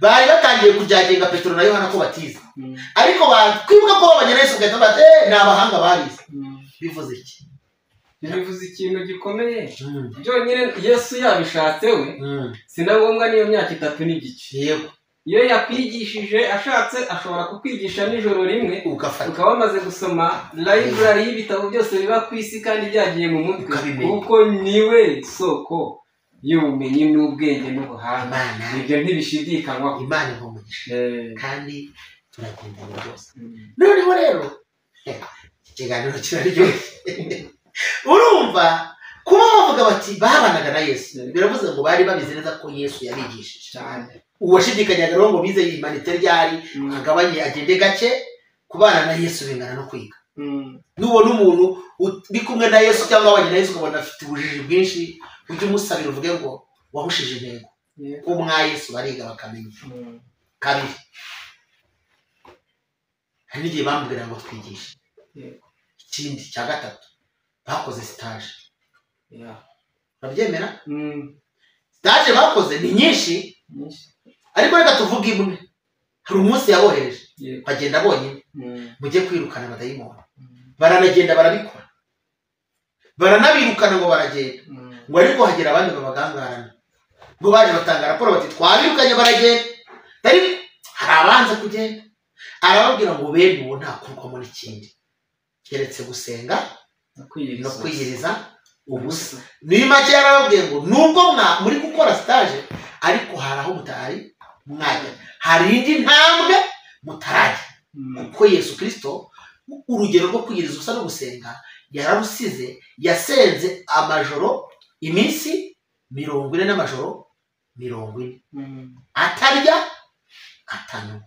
bari batangiye kujyagenga Petero na Yohana ko batize, ariko kwibuka ko babanye na Yesu ugahita bati ni abahanga barize. Bivuze iki? Bivuze ikintu gikomeye. Byonyine Yesu yabishatse we, si na ngombwa niyo myaka 3 n'igice. Yego. Iyo yakwigishije ashatse ashobora kukwigisha nijoro rimwe, ukaba wamaze gusoma library y'ibitabo byose biba ku isi kandi byagiye mu mutwe, kuko niwe soko y'ubumenyi n'ubwenge n'ubuhanga. Ibyo ntibishidikanywaho. Imana iha umugisha kandi turagendana rwose. Noneho rero iki kiganiro kiraryoshye. Urumva Urumva kuba bavuga bati babanaga na Yesu, biravuze ngo bari babizi neza ko Yesu yabigishije cyane. Uwashidikanyaga rero ngo bize humanité ryari, agabanye agende gake, kubana na Yesu bingana no kwiga. Nubona umuntu uri kumwe na Yesu cyangwa wabanye na Yesu ukabona afite ubujiji bwinshi, ujye umusabira uvuge ngo wahushije intego. Ko mwa Yesu bariga bakamenya. Kabiri, hari n'igihe bambwira ngo twigishe. Ikindi cya gatatu, bakoze stage. Urabyemera? Stage bakoze ni nyinshi, ariko reka tuvuge imwe. Hari umunsi yabohereje bagenda bonyine, mujye kwirukana abadayimoni. Baranagenda barabikora, baranabirukana ngo baragenda, ngo ariko hagera abandi babagangarana, ngo baje batanga raporo bati twabirukanye baragenda, ariko hari abanza kugenda. Arababwira ngo bene uwo ntakurwamo n'ikindi keretse gusenga no kwiyiriza ubusa. Ni make yarababwiye ngo nubwo muri gukora stage, ariko hari aho mutari mwajya, hari indi ntambwe mutarajya. Kuko Yesu Kristo urugero rwo kwiyiriza ubusa no gusenga yararusize, yasenze amajoro iminsi 40 n'amajoro 40 atarya atanywa.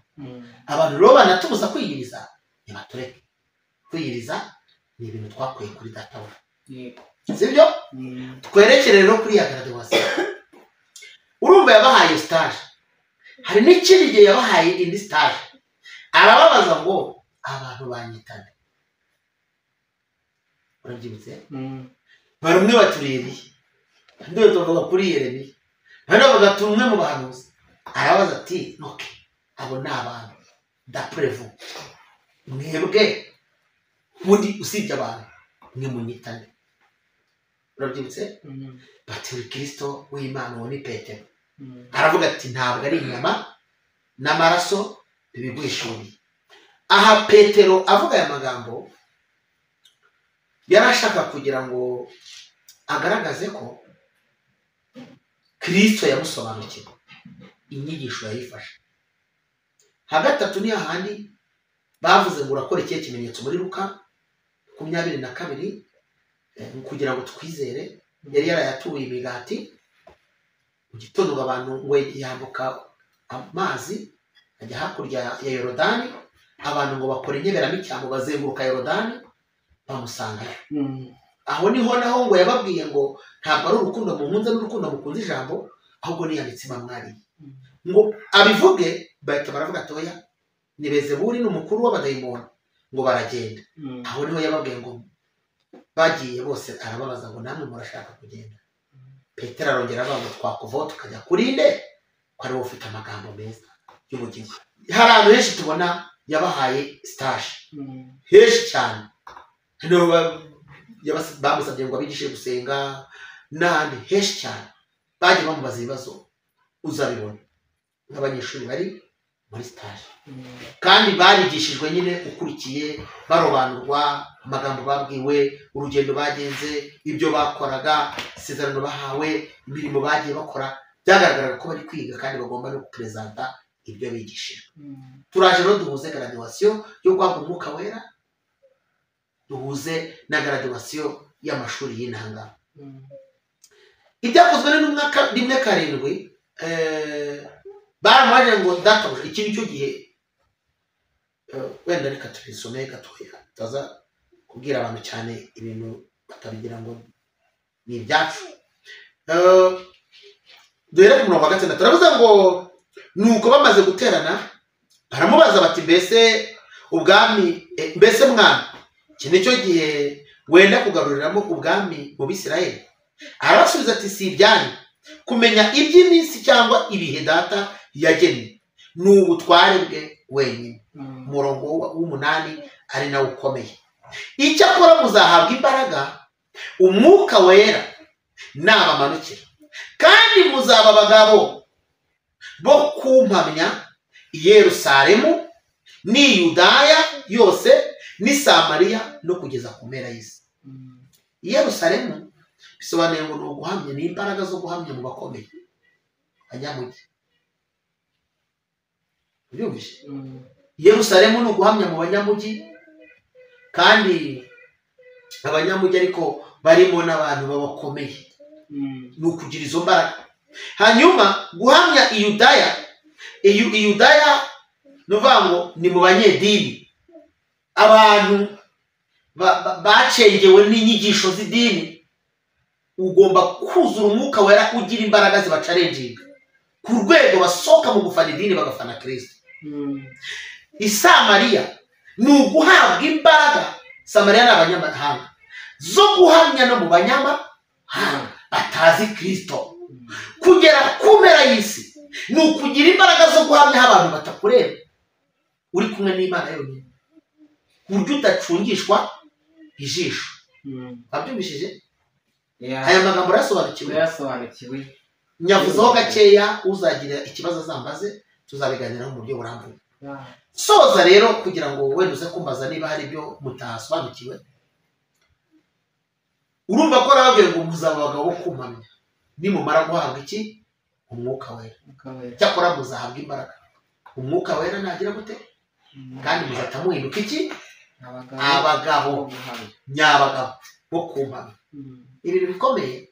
Abantu rero banatubuza kwiyiriza, nibatureke. Kwiyiriza ni ibintu twakuye kuri data we. Sibyo? Twerekere rero kuri ya graduation. Urumva yabahaye stage, hari n'ikindi gihe yabahaye indi stage. Arababaza ngo abantu banyitane. Urabyibutse? Barumwe baturiye, abandi bavuga kuri Yeremiya, abandi bavuga ati umwe mu bahanuzi. Arababaza ati okay, abo ni abantu d'après vous, mwebwe ubundi usibye abantu mwe munyitane. Urabyibutse? Bati uri Kristo w'Imana, uwo ni Petero. Aravuga ati ntabwo ari inyama n'amaraso bibiguhishuriye. Aha Petero avuga aya magambo yarashaka kugira ngo agaragaze ko Kristo yamusobanukiwe, inyigisho yayifashe. Hagatatu ni ahandi bavuze ngo urakora ikihe kimenyetso muri Luka 22 kugira ngo twizere. Yari yarayatuye imigati mu gitondo, abantu ngo yambuka amazi ajya hakurya ya Yorodani, abantu ngo bakora inyeberamicyamo bazenguruka Yorodani bamusangayo. Aho niho naho ngo yababwiye ngo ntabwo ari urukundo mukunze n'urukundo mukunze ijambo, ahubwo ni ya mitsima mwariye. Ngo abivuge bahita baravuga ati oya, ni Bezebuli ni umukuru w'abadayimoni, ngo baragenda. Aho niho yababwiye ngo bagiye bose, arababaza ngo namwe murashaka kugenda? Petero arongera avuga ngo twakuvaho tukajya kuri nde, ko ari wowe ufite amagambo meza y'ubugingo. Hari ahantu henshi tubona yabahaye stage, henshi cyane. Bamusabye ngo abigishe gusenga n'ahandi henshi cyane bagiye bamubaza ibibazo, uzabibona nk'abanyeshuri bari muri stage, kandi barigishijwe nyine ukurikiye, barobanurwa amagambo babwiwe, urugendo bagenze, ibyo bakoraga, isezerano bahawe, imirimo bagiye bakora. Byagaragaraga ko bari kwiga kandi bagomba no gupresenta ibyo bigishijwe. Turaje rero duhuze graduation yo guhabwa umwuka wera, duhuze na graduation y'amashuri y'intanga. Ibyakozwe n'intumwa 1:7, baramubajije ngo databuja, iki nicyo gihe. Wenda reka tubisome gatoya, tutaza kubwira abantu cyane ibintu batabigira ngo ni ibyacu. Duhere ku murongo wa 6. Turavuze ngo nuko bamaze guterana baramubaza bati mbese ubwami, mbese mwami, iki nicyo gihe wenda kugaruriramo ubwami mu Bisirayeli? Arabasubiza ati si ibyanyu kumenya iby'iminsi cyangwa ibihe data yagennye, ni ubutware bwe wenyine. Umurongo w'8 ari nawo ukomeye. Icyakora muzahabwa imbaraga umwuka wera nabamanukira, kandi muzaba abagabo bo kumpamya i Yerusalemu n'i Yudaya yose n'i Samariya no kugeza ku mpera y'isi. I Yerusalemu bisobanuye ngo ni uguhamya, ni imbaraga zo guhamya mu bakomeye, abanyamugi. Ubyumvise? Yerusalemu ni uguhamya mu banyamugi, kandi abanyamugi ariko Barimo n'abantu babakomeye. Ni ukugira izo mbaraga. Hanyuma guhamya Iyudaya, Iyudaya nuvuga ngo ni mu banyedini, abantu bacengewe n'inyigisho z'idini. Ugomba kuzura umwuka wera ugira imbaraga zibacarenjinga ku rwego basohoka mu gufana idini bagafana Kristo. Isamariya ni uguhabwa imbaraga. Samariya ni abanyamahanga zo guhamya no mu banyamahanga batazi Kristo. Kugera ku mpera y'isi ni ukugira imbaraga zo guhamya abantu batakureba, uri kumwe n'Imana yonyine, ku buryo udacungishwa ijisho. Wabyumvishije? Aya magambo urayasobanukiwe? Urayasobanukiwe. Nyavuzeho gakeya, uzagira ikibazo azambaze, tuzabiganiraho mu buryo burambuye. Soza rero kugira ngo wenda uze kumbaza niba hari ibyo mutasobanukiwe. Urumva ko arababwiye ngo muzaba abagabo bo kumpamya nimumara guhabwa iki? Umwuka wera. Cyakora muzahabwa imbaraga. Umwuka wera nagira gute? Kandi muzahita muhinduka iki? Abagabo nyabagabo bo kumpamya. Ibintu bikomeye.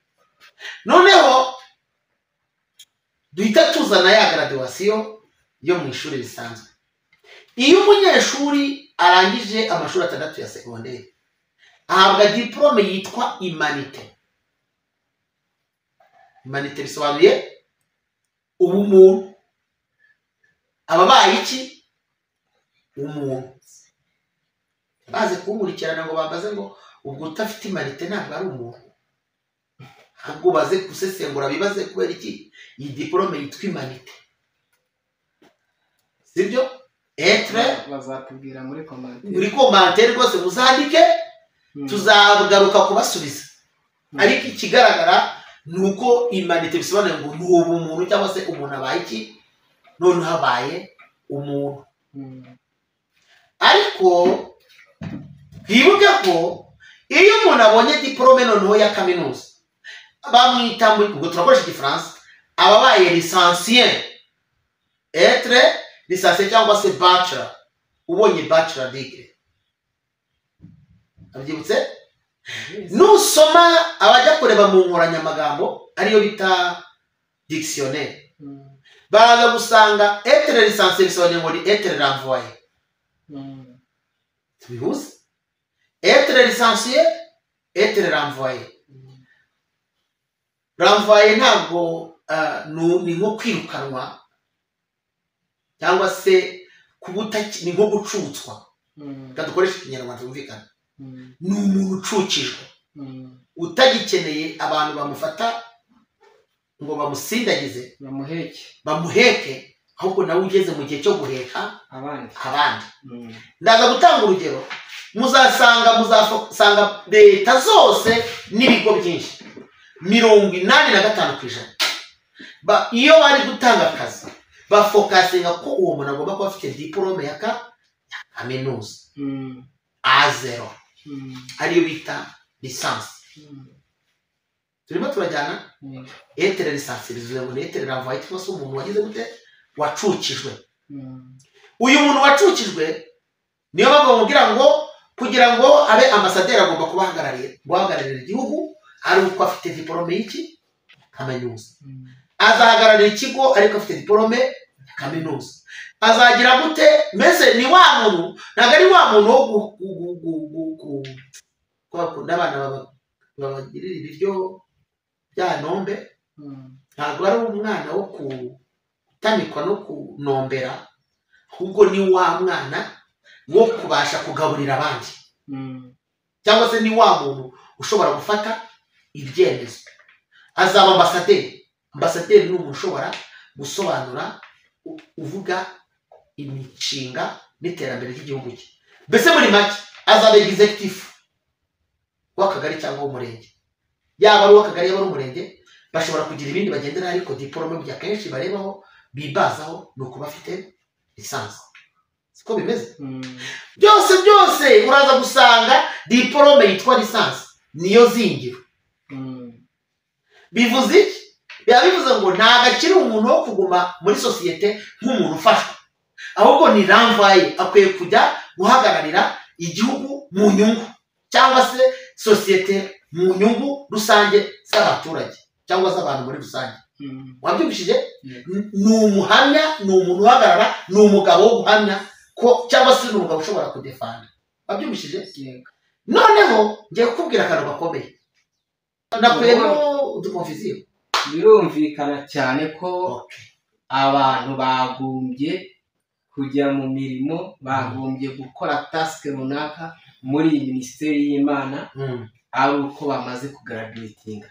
Noneho duhita tuzana ya graduation yo mu ishuri risanzwe. Iyo umunyeshuri arangije amashuri 6 ya segonderi ahabwa diplome yitwa humanité. Humanité bisobanuye ubumuntu. Ababaye iki? Umuntu. Baze kunkurikirana ngo bambaze ngo ubwo utafite humanité ntabwo ari umuntu. Ahubwo baze gusesengura bibaze kubera iki iyi diplome yitwa humanité. Sibyo? Etre bazatubwira muri commentaire. Muri commentaire rwose muzandike, tuzagaruka kubasubiza. Ariko ikigaragara nuko humanité bisobanuye ngo ni ubumuntu cyangwa se umuntu abaye iki? None habaye umuntu. Ariko twibuke ko iyo umuntu abonye diplome noneho ya kaminuza bamwita, ubwo turakoresha igifaransa, ababaye licencié, être licencié cyangwa se bachelor, ubonye bachelor degree. Abyibutse? Nusoma abajya kureba mu nkoranyamagambo ariyo bita dictionnaire, baraza gusanga être licencié bisobanuye ngo ni être renvoyé. Tubihuze? Être licencié, être renvoyé. Renvoyé ntabwo ni nko kwirukanwa cyangwa se kubuta, ni nko gucutswa. Reka dukoreshe ikinyarwanda twumvikane. Ni umuntu ucukijwe, utagikeneye abantu bamufata ngo bamusindagize, bamuheke, ahubwo nawe ugeze mu gihe cyo guheka abandi. Ndaza gutanga urugero, muzasanga leta zose n'ibigo byinshi 85% iyo bari gutanga akazi bafokasinga ko uwo muntu agomba kuba afite diplome ya kaminuza A0, ariyo bita licence. Turimo turajyana. Etere licence bivuze ngo ni etere renvoyé cyangwa se umuntu wagize gute? Wacukijwe. Uyu muntu wacukijwe niyo mpamvu bamubwira ngo kugira ngo abe ambasaderi agomba kuba ahagarariye guhagararira igihugu ari uko afite diplome y'iki? Kaminuza. Azahagararira ikigo ariko afite diplome ya kaminuza. Azagira gute? Mbese ni wa muntu, ntabwo ari wa muntu wo n'abana babagirira ibiryo bya nombe, ntabwo ari umwana wo kutamikwa no kunombera, ahubwo ni wa mwana wo kubasha kugaburira abandi, cyangwa se ni wa muntu ushobora gufata ibyemezo. Azaba ambasaderi. Ambasaderi ni umuntu ushobora gusobanura, uvuga imishinga n'iterambere ry'igihugu cye. Mbese muri make azaba executive w'akagari cyangwa w'umurenge. Yaba ari uw'akagari yaba ari umurenge, bashobora kugira ibindi bagendera, ariko diplome bya kenshi barebaho bibazaho ni ukuba afite licence. Siko bimeze? Byose byose uraza gusanga diplome yitwa licence niyo zingiro. Bivuze iki? Biba bivuze ngo ntabwo akiri umuntu wo kuguma muri sosiyete nk'umuntu ufashwa, ahubwo ni renvoyé, akwiye kujya guhagararira igihugu mu nyungu cyangwa se sosiyete mu nyungu rusange z'abaturage cyangwa z'abantu muri rusange. Wabyumvishije? Ni umuhamya, ni umuntu uhagarara, ni umugabo wo guhamya ko, cyangwa se ni umugabo ushobora kudefanda. Wabyumvishije? Noneho ngiye kukubwira akantu gakomeye nakuyemo udukonfuziyo. Birumvikana cyane ko abantu bagombye kujya mu mirimo, bagombye gukora task runaka muri iyi minisiteri y'Imana ari uko bamaze kugraduatinga.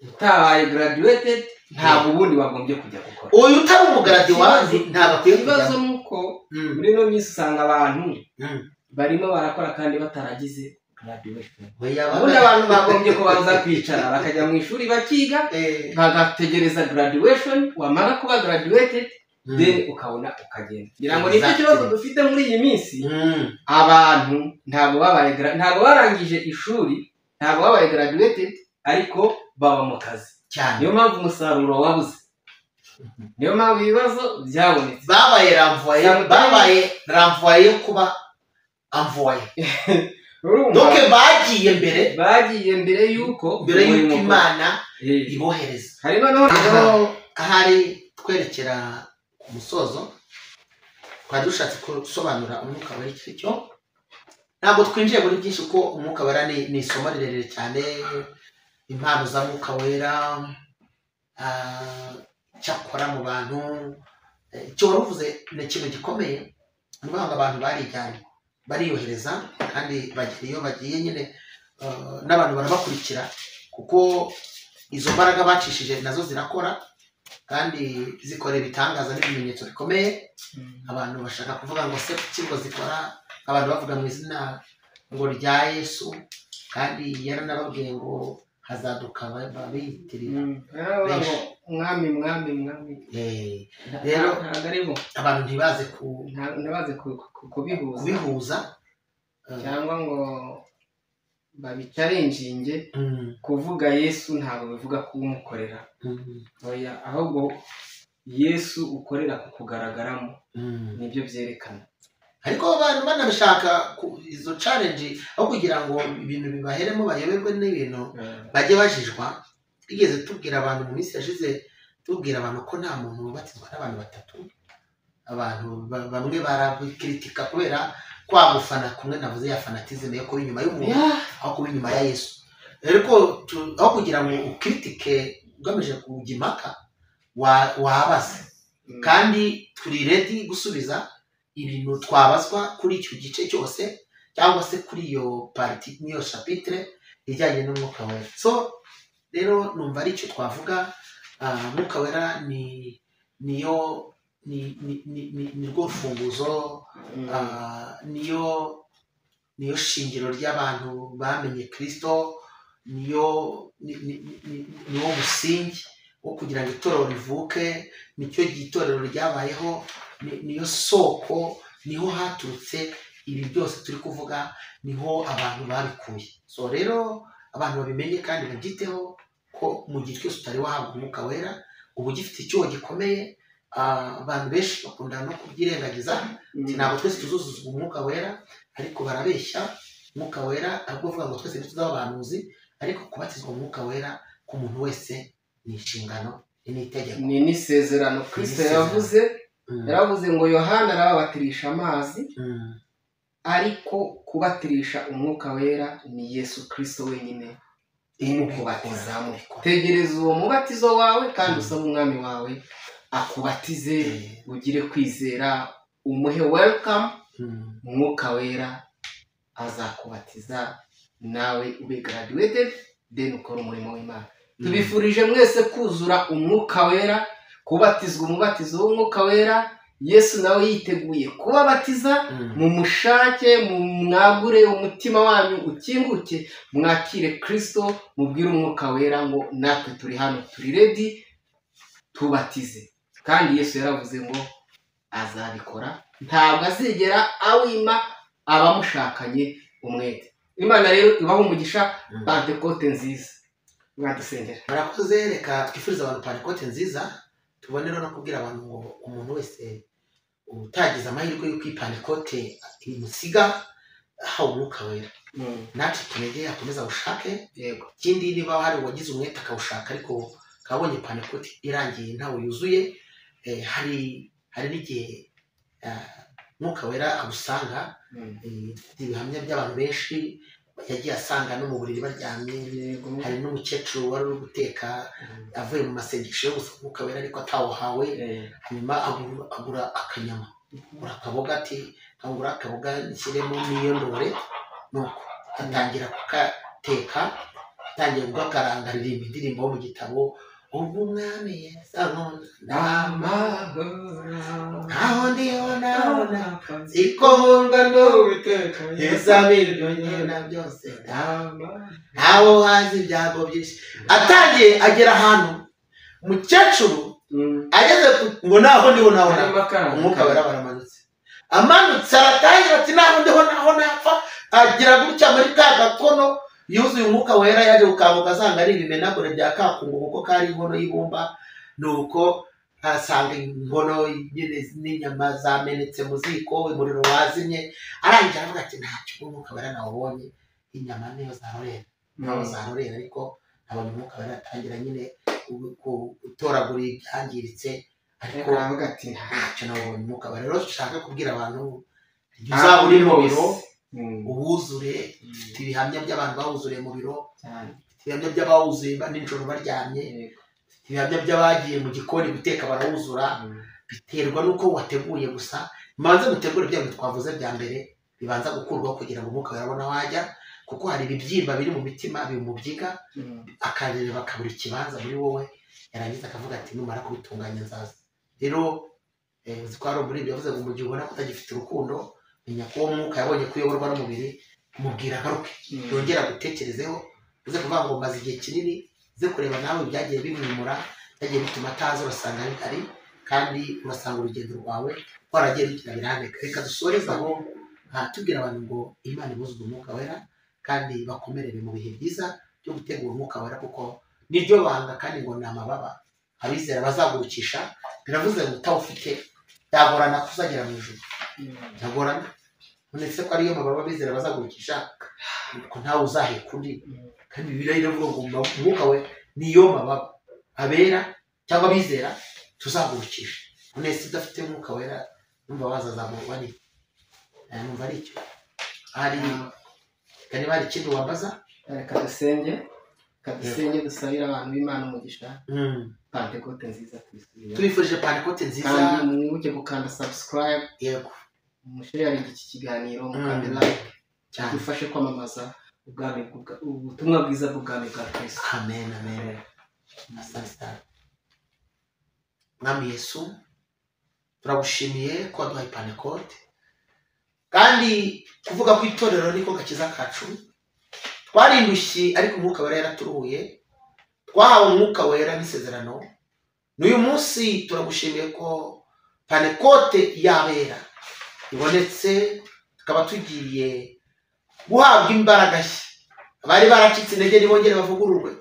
Utabaye graduated ntabwo ubundi wagombye kujya gukora. Uyu utari umugraduate ntabwo akwiye kujya. Ikibazo nuko muri ino minsi usanga abantu barimo barakora kandi bataragize graduation. Ubundi abantu bagombye kubanza kwicara bakajya mu ishuri bakiga, bagategereza graduation, wamara kuba graduated then ukabona ukagenda. Ngira ngo nicyo kibazo dufite muri iyi minsi. Abantu ntabwo babaye ntabwo barangije ishuri, ntabwo babaye graduated, ariko baba mu kazi cyane. Niyo mpamvu umusaruro wabuze, niyo mpamvu ibibazo byabonetse. Babaye renvoyé, babaye renvoyé kuba envoyé. Donc bagiye mbere, yuko Imana ibohereza. Hari noneho ahari twerekera ku musozo, twari dushatse gusobanura umwuka wera icyo cyo. Ntabwo twinjiye muri byinshi kuko umwuka wera ni isomo rirerire cyane, impano za mwuka wera, cyakora mu bantu. Icyo waruvuze ni ikintu gikomeye, ni ukuvuga ngo abantu barijyanye, bariyohereza, kandi bagera iyo bagiye nyine, n'abantu barabakurikira kuko izo mbaraga bacishije nazo zirakora kandi zikora ibitangaza n'ibimenyetso bikomeye. Abantu bashaka kuvuga ngo se kuki ngo zikora, abantu bavuga mu izina ngo rya Yesu, kandi yaranababwiye ngo hazaduka babiyitirira mwami mwami mwami. Rero abantu ntibaze kubihuza cyangwa ngo babicarenjinge. Kuvuga Yesu ntabwo bivuga kumukorera, oya, ahubwo Yesu ukorera ku kugaragaramo, nibyo byerekana. Ariko abantu banabishaka izo challenge aho kugira ngo ibintu bibaheremo bayoberwe n'ibintu bajye bajijwa. Twigeze tubwira abantu mu minsi yashize, tubwira abantu ko nta muntu ubatizwa n'abantu batatu. Abantu bamwe barabikritika kubera kwa gufana kumwe navuze ya fanatisme yo kuba inyuma y'umuntu aho kuba inyuma ya Yesu. Ariko aho kugira ngo ukritike ugamije kujya impaka, wabaze. Kandi turi ready gusubiza ibintu twabazwa kuri icyo gice cyose cyangwa se kuri iyo partie n'iyo chapitre ijyanye n'umwuka wera. So rero numva ari icyo twavuga. Umwuka wera ni niyo ni rwo rufunguzo, niyo shingiro ry'abantu bamenye Kristo, niyo niwo musingi wo kugira ngo itorero rivuke, nicyo gitorero ryabayeho, niyo soko, niho haturutse ibi byose turi kuvuga, niho abantu babikuye. So rero abantu babimenye kandi babyiteho ko mu gihe cyose utari wahabwa umwuka wera uba ugifite icyuho gikomeye. Abantu benshi bakunda no kubyirengagiza, ntabwo twese tuzuzuzwa umwuka wera, ariko barabeshya. Umwuka wera ahubwo uvuga ngo twese ntituzaba abahanuzi, ariko kubatizwa umwuka wera ku muntu wese ni inshingano, ni itegeko, ni n'isezerano Kristo yavuze. Yaravuze ngo Yohana arababatirisha amazi, ariko kubatirisha umwuka wera ni Yesu Kristo wenyine umukubatizamo. Tegereza uwo mubatizo wawe kandi usabe umwami wawe akubatize, ugire kwizera, umuhe welcome. Umwuka wera azakubatiza nawe ube graduated, then ukora umurimo w'Imana. Tubifurije mwese kuzura umwuka wera, kubatizwa umubatizo w'umwuka wera. Yesu nawe yiteguye kubabatiza. Mumushake, mwagure umutima wanyu ukinguke, mwakire Kristo, mubwire umwuka wera ngo natwe turi hano, turi ready, tubatize. Kandi Yesu yaravuze ngo azabikora, ntabwo azigera awima abamushakanye umwete. Imana rero ibahe umugisha. Pantekote nziza. Mwadusengera. Murakoze. Reka twifurize abantu Pantekote nziza. Tubone no kubwira abantu ngo umuntu wese utagize amahirwe y'uko Pantekote imusiga ahawe umwuka wera. Ntacike intege, akomeza awushake. Ikindi, niba hari uwagize umwete akawushaka ariko kabonye Pantekoti irangiye ntawe yuzuye, hari n'igihe Mwuka Wera agusanga. Ibihamya by'abantu benshi yagiye asanga no mu buriri baryamye. Hari n'umukecuru wari uri guteka avuye mu masengesho yo gusaba Umwuka Wera ariko atawuhawe, hanyuma agura akanyama, agura akaboga, ati kangura akaboga nshyiremo n'iyondore. Nuko atangira kugateka, atangiye kugakaranga, aririmba indirimbo yo mu gitabo, ubwo Umwami Yesu ankunda ntaho ndiho nabona, siko nkundwa n'Uwiteka Yesu abiryohera byose, ntawo hazi ibyago byinshi. Atangiye agera ahantu umukecuru ageze ngo naho ndiho nabona, Umwuka Wera baramanutse, amanutse aratangira ati naho ndiho naho napfa. Agira gutya muri ka gakono yuzuye Umwuka Wera, yaje gukanguka asanga ari ibimenagure bya kakungu kuko kari inkono y'ibumba. Nuko asanga inkono nyine n'inyama zamenetse mu ziko, umuriro wazimye. Arangira aravuga ati ntacyo, Umwuka Wera nawubonye, inyama niyo zarorera, ntaho zarorera, ariko nabonye Umwuka Wera. Atangira nyine gutoragura ibyangiritse, ariko aravuga ati ntacyo, nabonye Umwuka Wera. Rero dushaka kubwira abantu, uzaba uri mu biro uwuzure. Dufite ibihamya by'abantu bawuzuriye mu biro, dufite ibihamya by'abawuzuye nijoro baryamye, dufite ibihamya by'abagiye mu gikoni guteka barawuzura. Biterwa n'uko wateguye. Gusa mubanze mutegure bya bintu twavuze bya mbere bibanza gukurwaho kugira ngo Umwuka Wera abone aho ajya, kuko hari ibibyimba biri mu mitima bimubyiga, akareba akabura ikibanza muri wowe, yarangiza akavuga ati numara kubitunganya nzaza. Rero uzi ko hari muri ibyo yavuze ngo mu gihe ubona ko utagifite urukundo, menya ko uwo Mwuka yabonye ko uyoborwa n'umubiri, mubwira agaruke, yongera gutekerezeho. Uze kuvuga ngo maze igihe kinini, uze kureba nawe ibyagiye bimwimura, byagiye bituma ataza, urasanga ari kandi urasanga urugendo rwawe waragiye rugira birandeka. Reka dusoreze aho tubwira abantu ngo Imana ibuzuze Umwuka Wera kandi bakomerere mu bihe byiza byo gutegura Umwuka Wera, kuko niryo banga kandi ngo ni amababa abizera bazagurukisha. Biravuze ngo utawufite byagorana kuzagera mu ijuru, byagorana. Uretse ko ariyo mababa abizera bazagurukisha, ko ntawe uzaheka undi. Kandi Bibiliya iravuga ngo Umwuka we niyo mababa abera cyangwa abizera tuzagurukisha. None se udafite Umwuka Wera numva wazazamurwa ni numva ari icyo. Hari niba hari ikindi wambaza? Reka dusenge dusabire abantu b'Imana umugisha. Pantekote nziza, tubifurije Pantekote nziza. Kandi mwibuke gukanda subscribe, yego, mushare iki kiganiro, mukande like, dufashe kwamamaza ubwami ubutumwa bwiza bw'ubwami bwa Kristo. Amen, amen. Asante sana. Mwami Yesu, turagushimiye ko waduhaye Pantekote, kandi kuvuga ku itorero niko gakiza kacu. Twarindushye ariko Umwuka Wera yaraturuhuye, twahawe Umwuka Wera n'isezerano. N'uyu munsi turagushimiye ko Pantekote yabera ibonetse, tukaba tugiye guhabwa imbaraga nshya. Abari baracitse intege nibongere bavugururwe,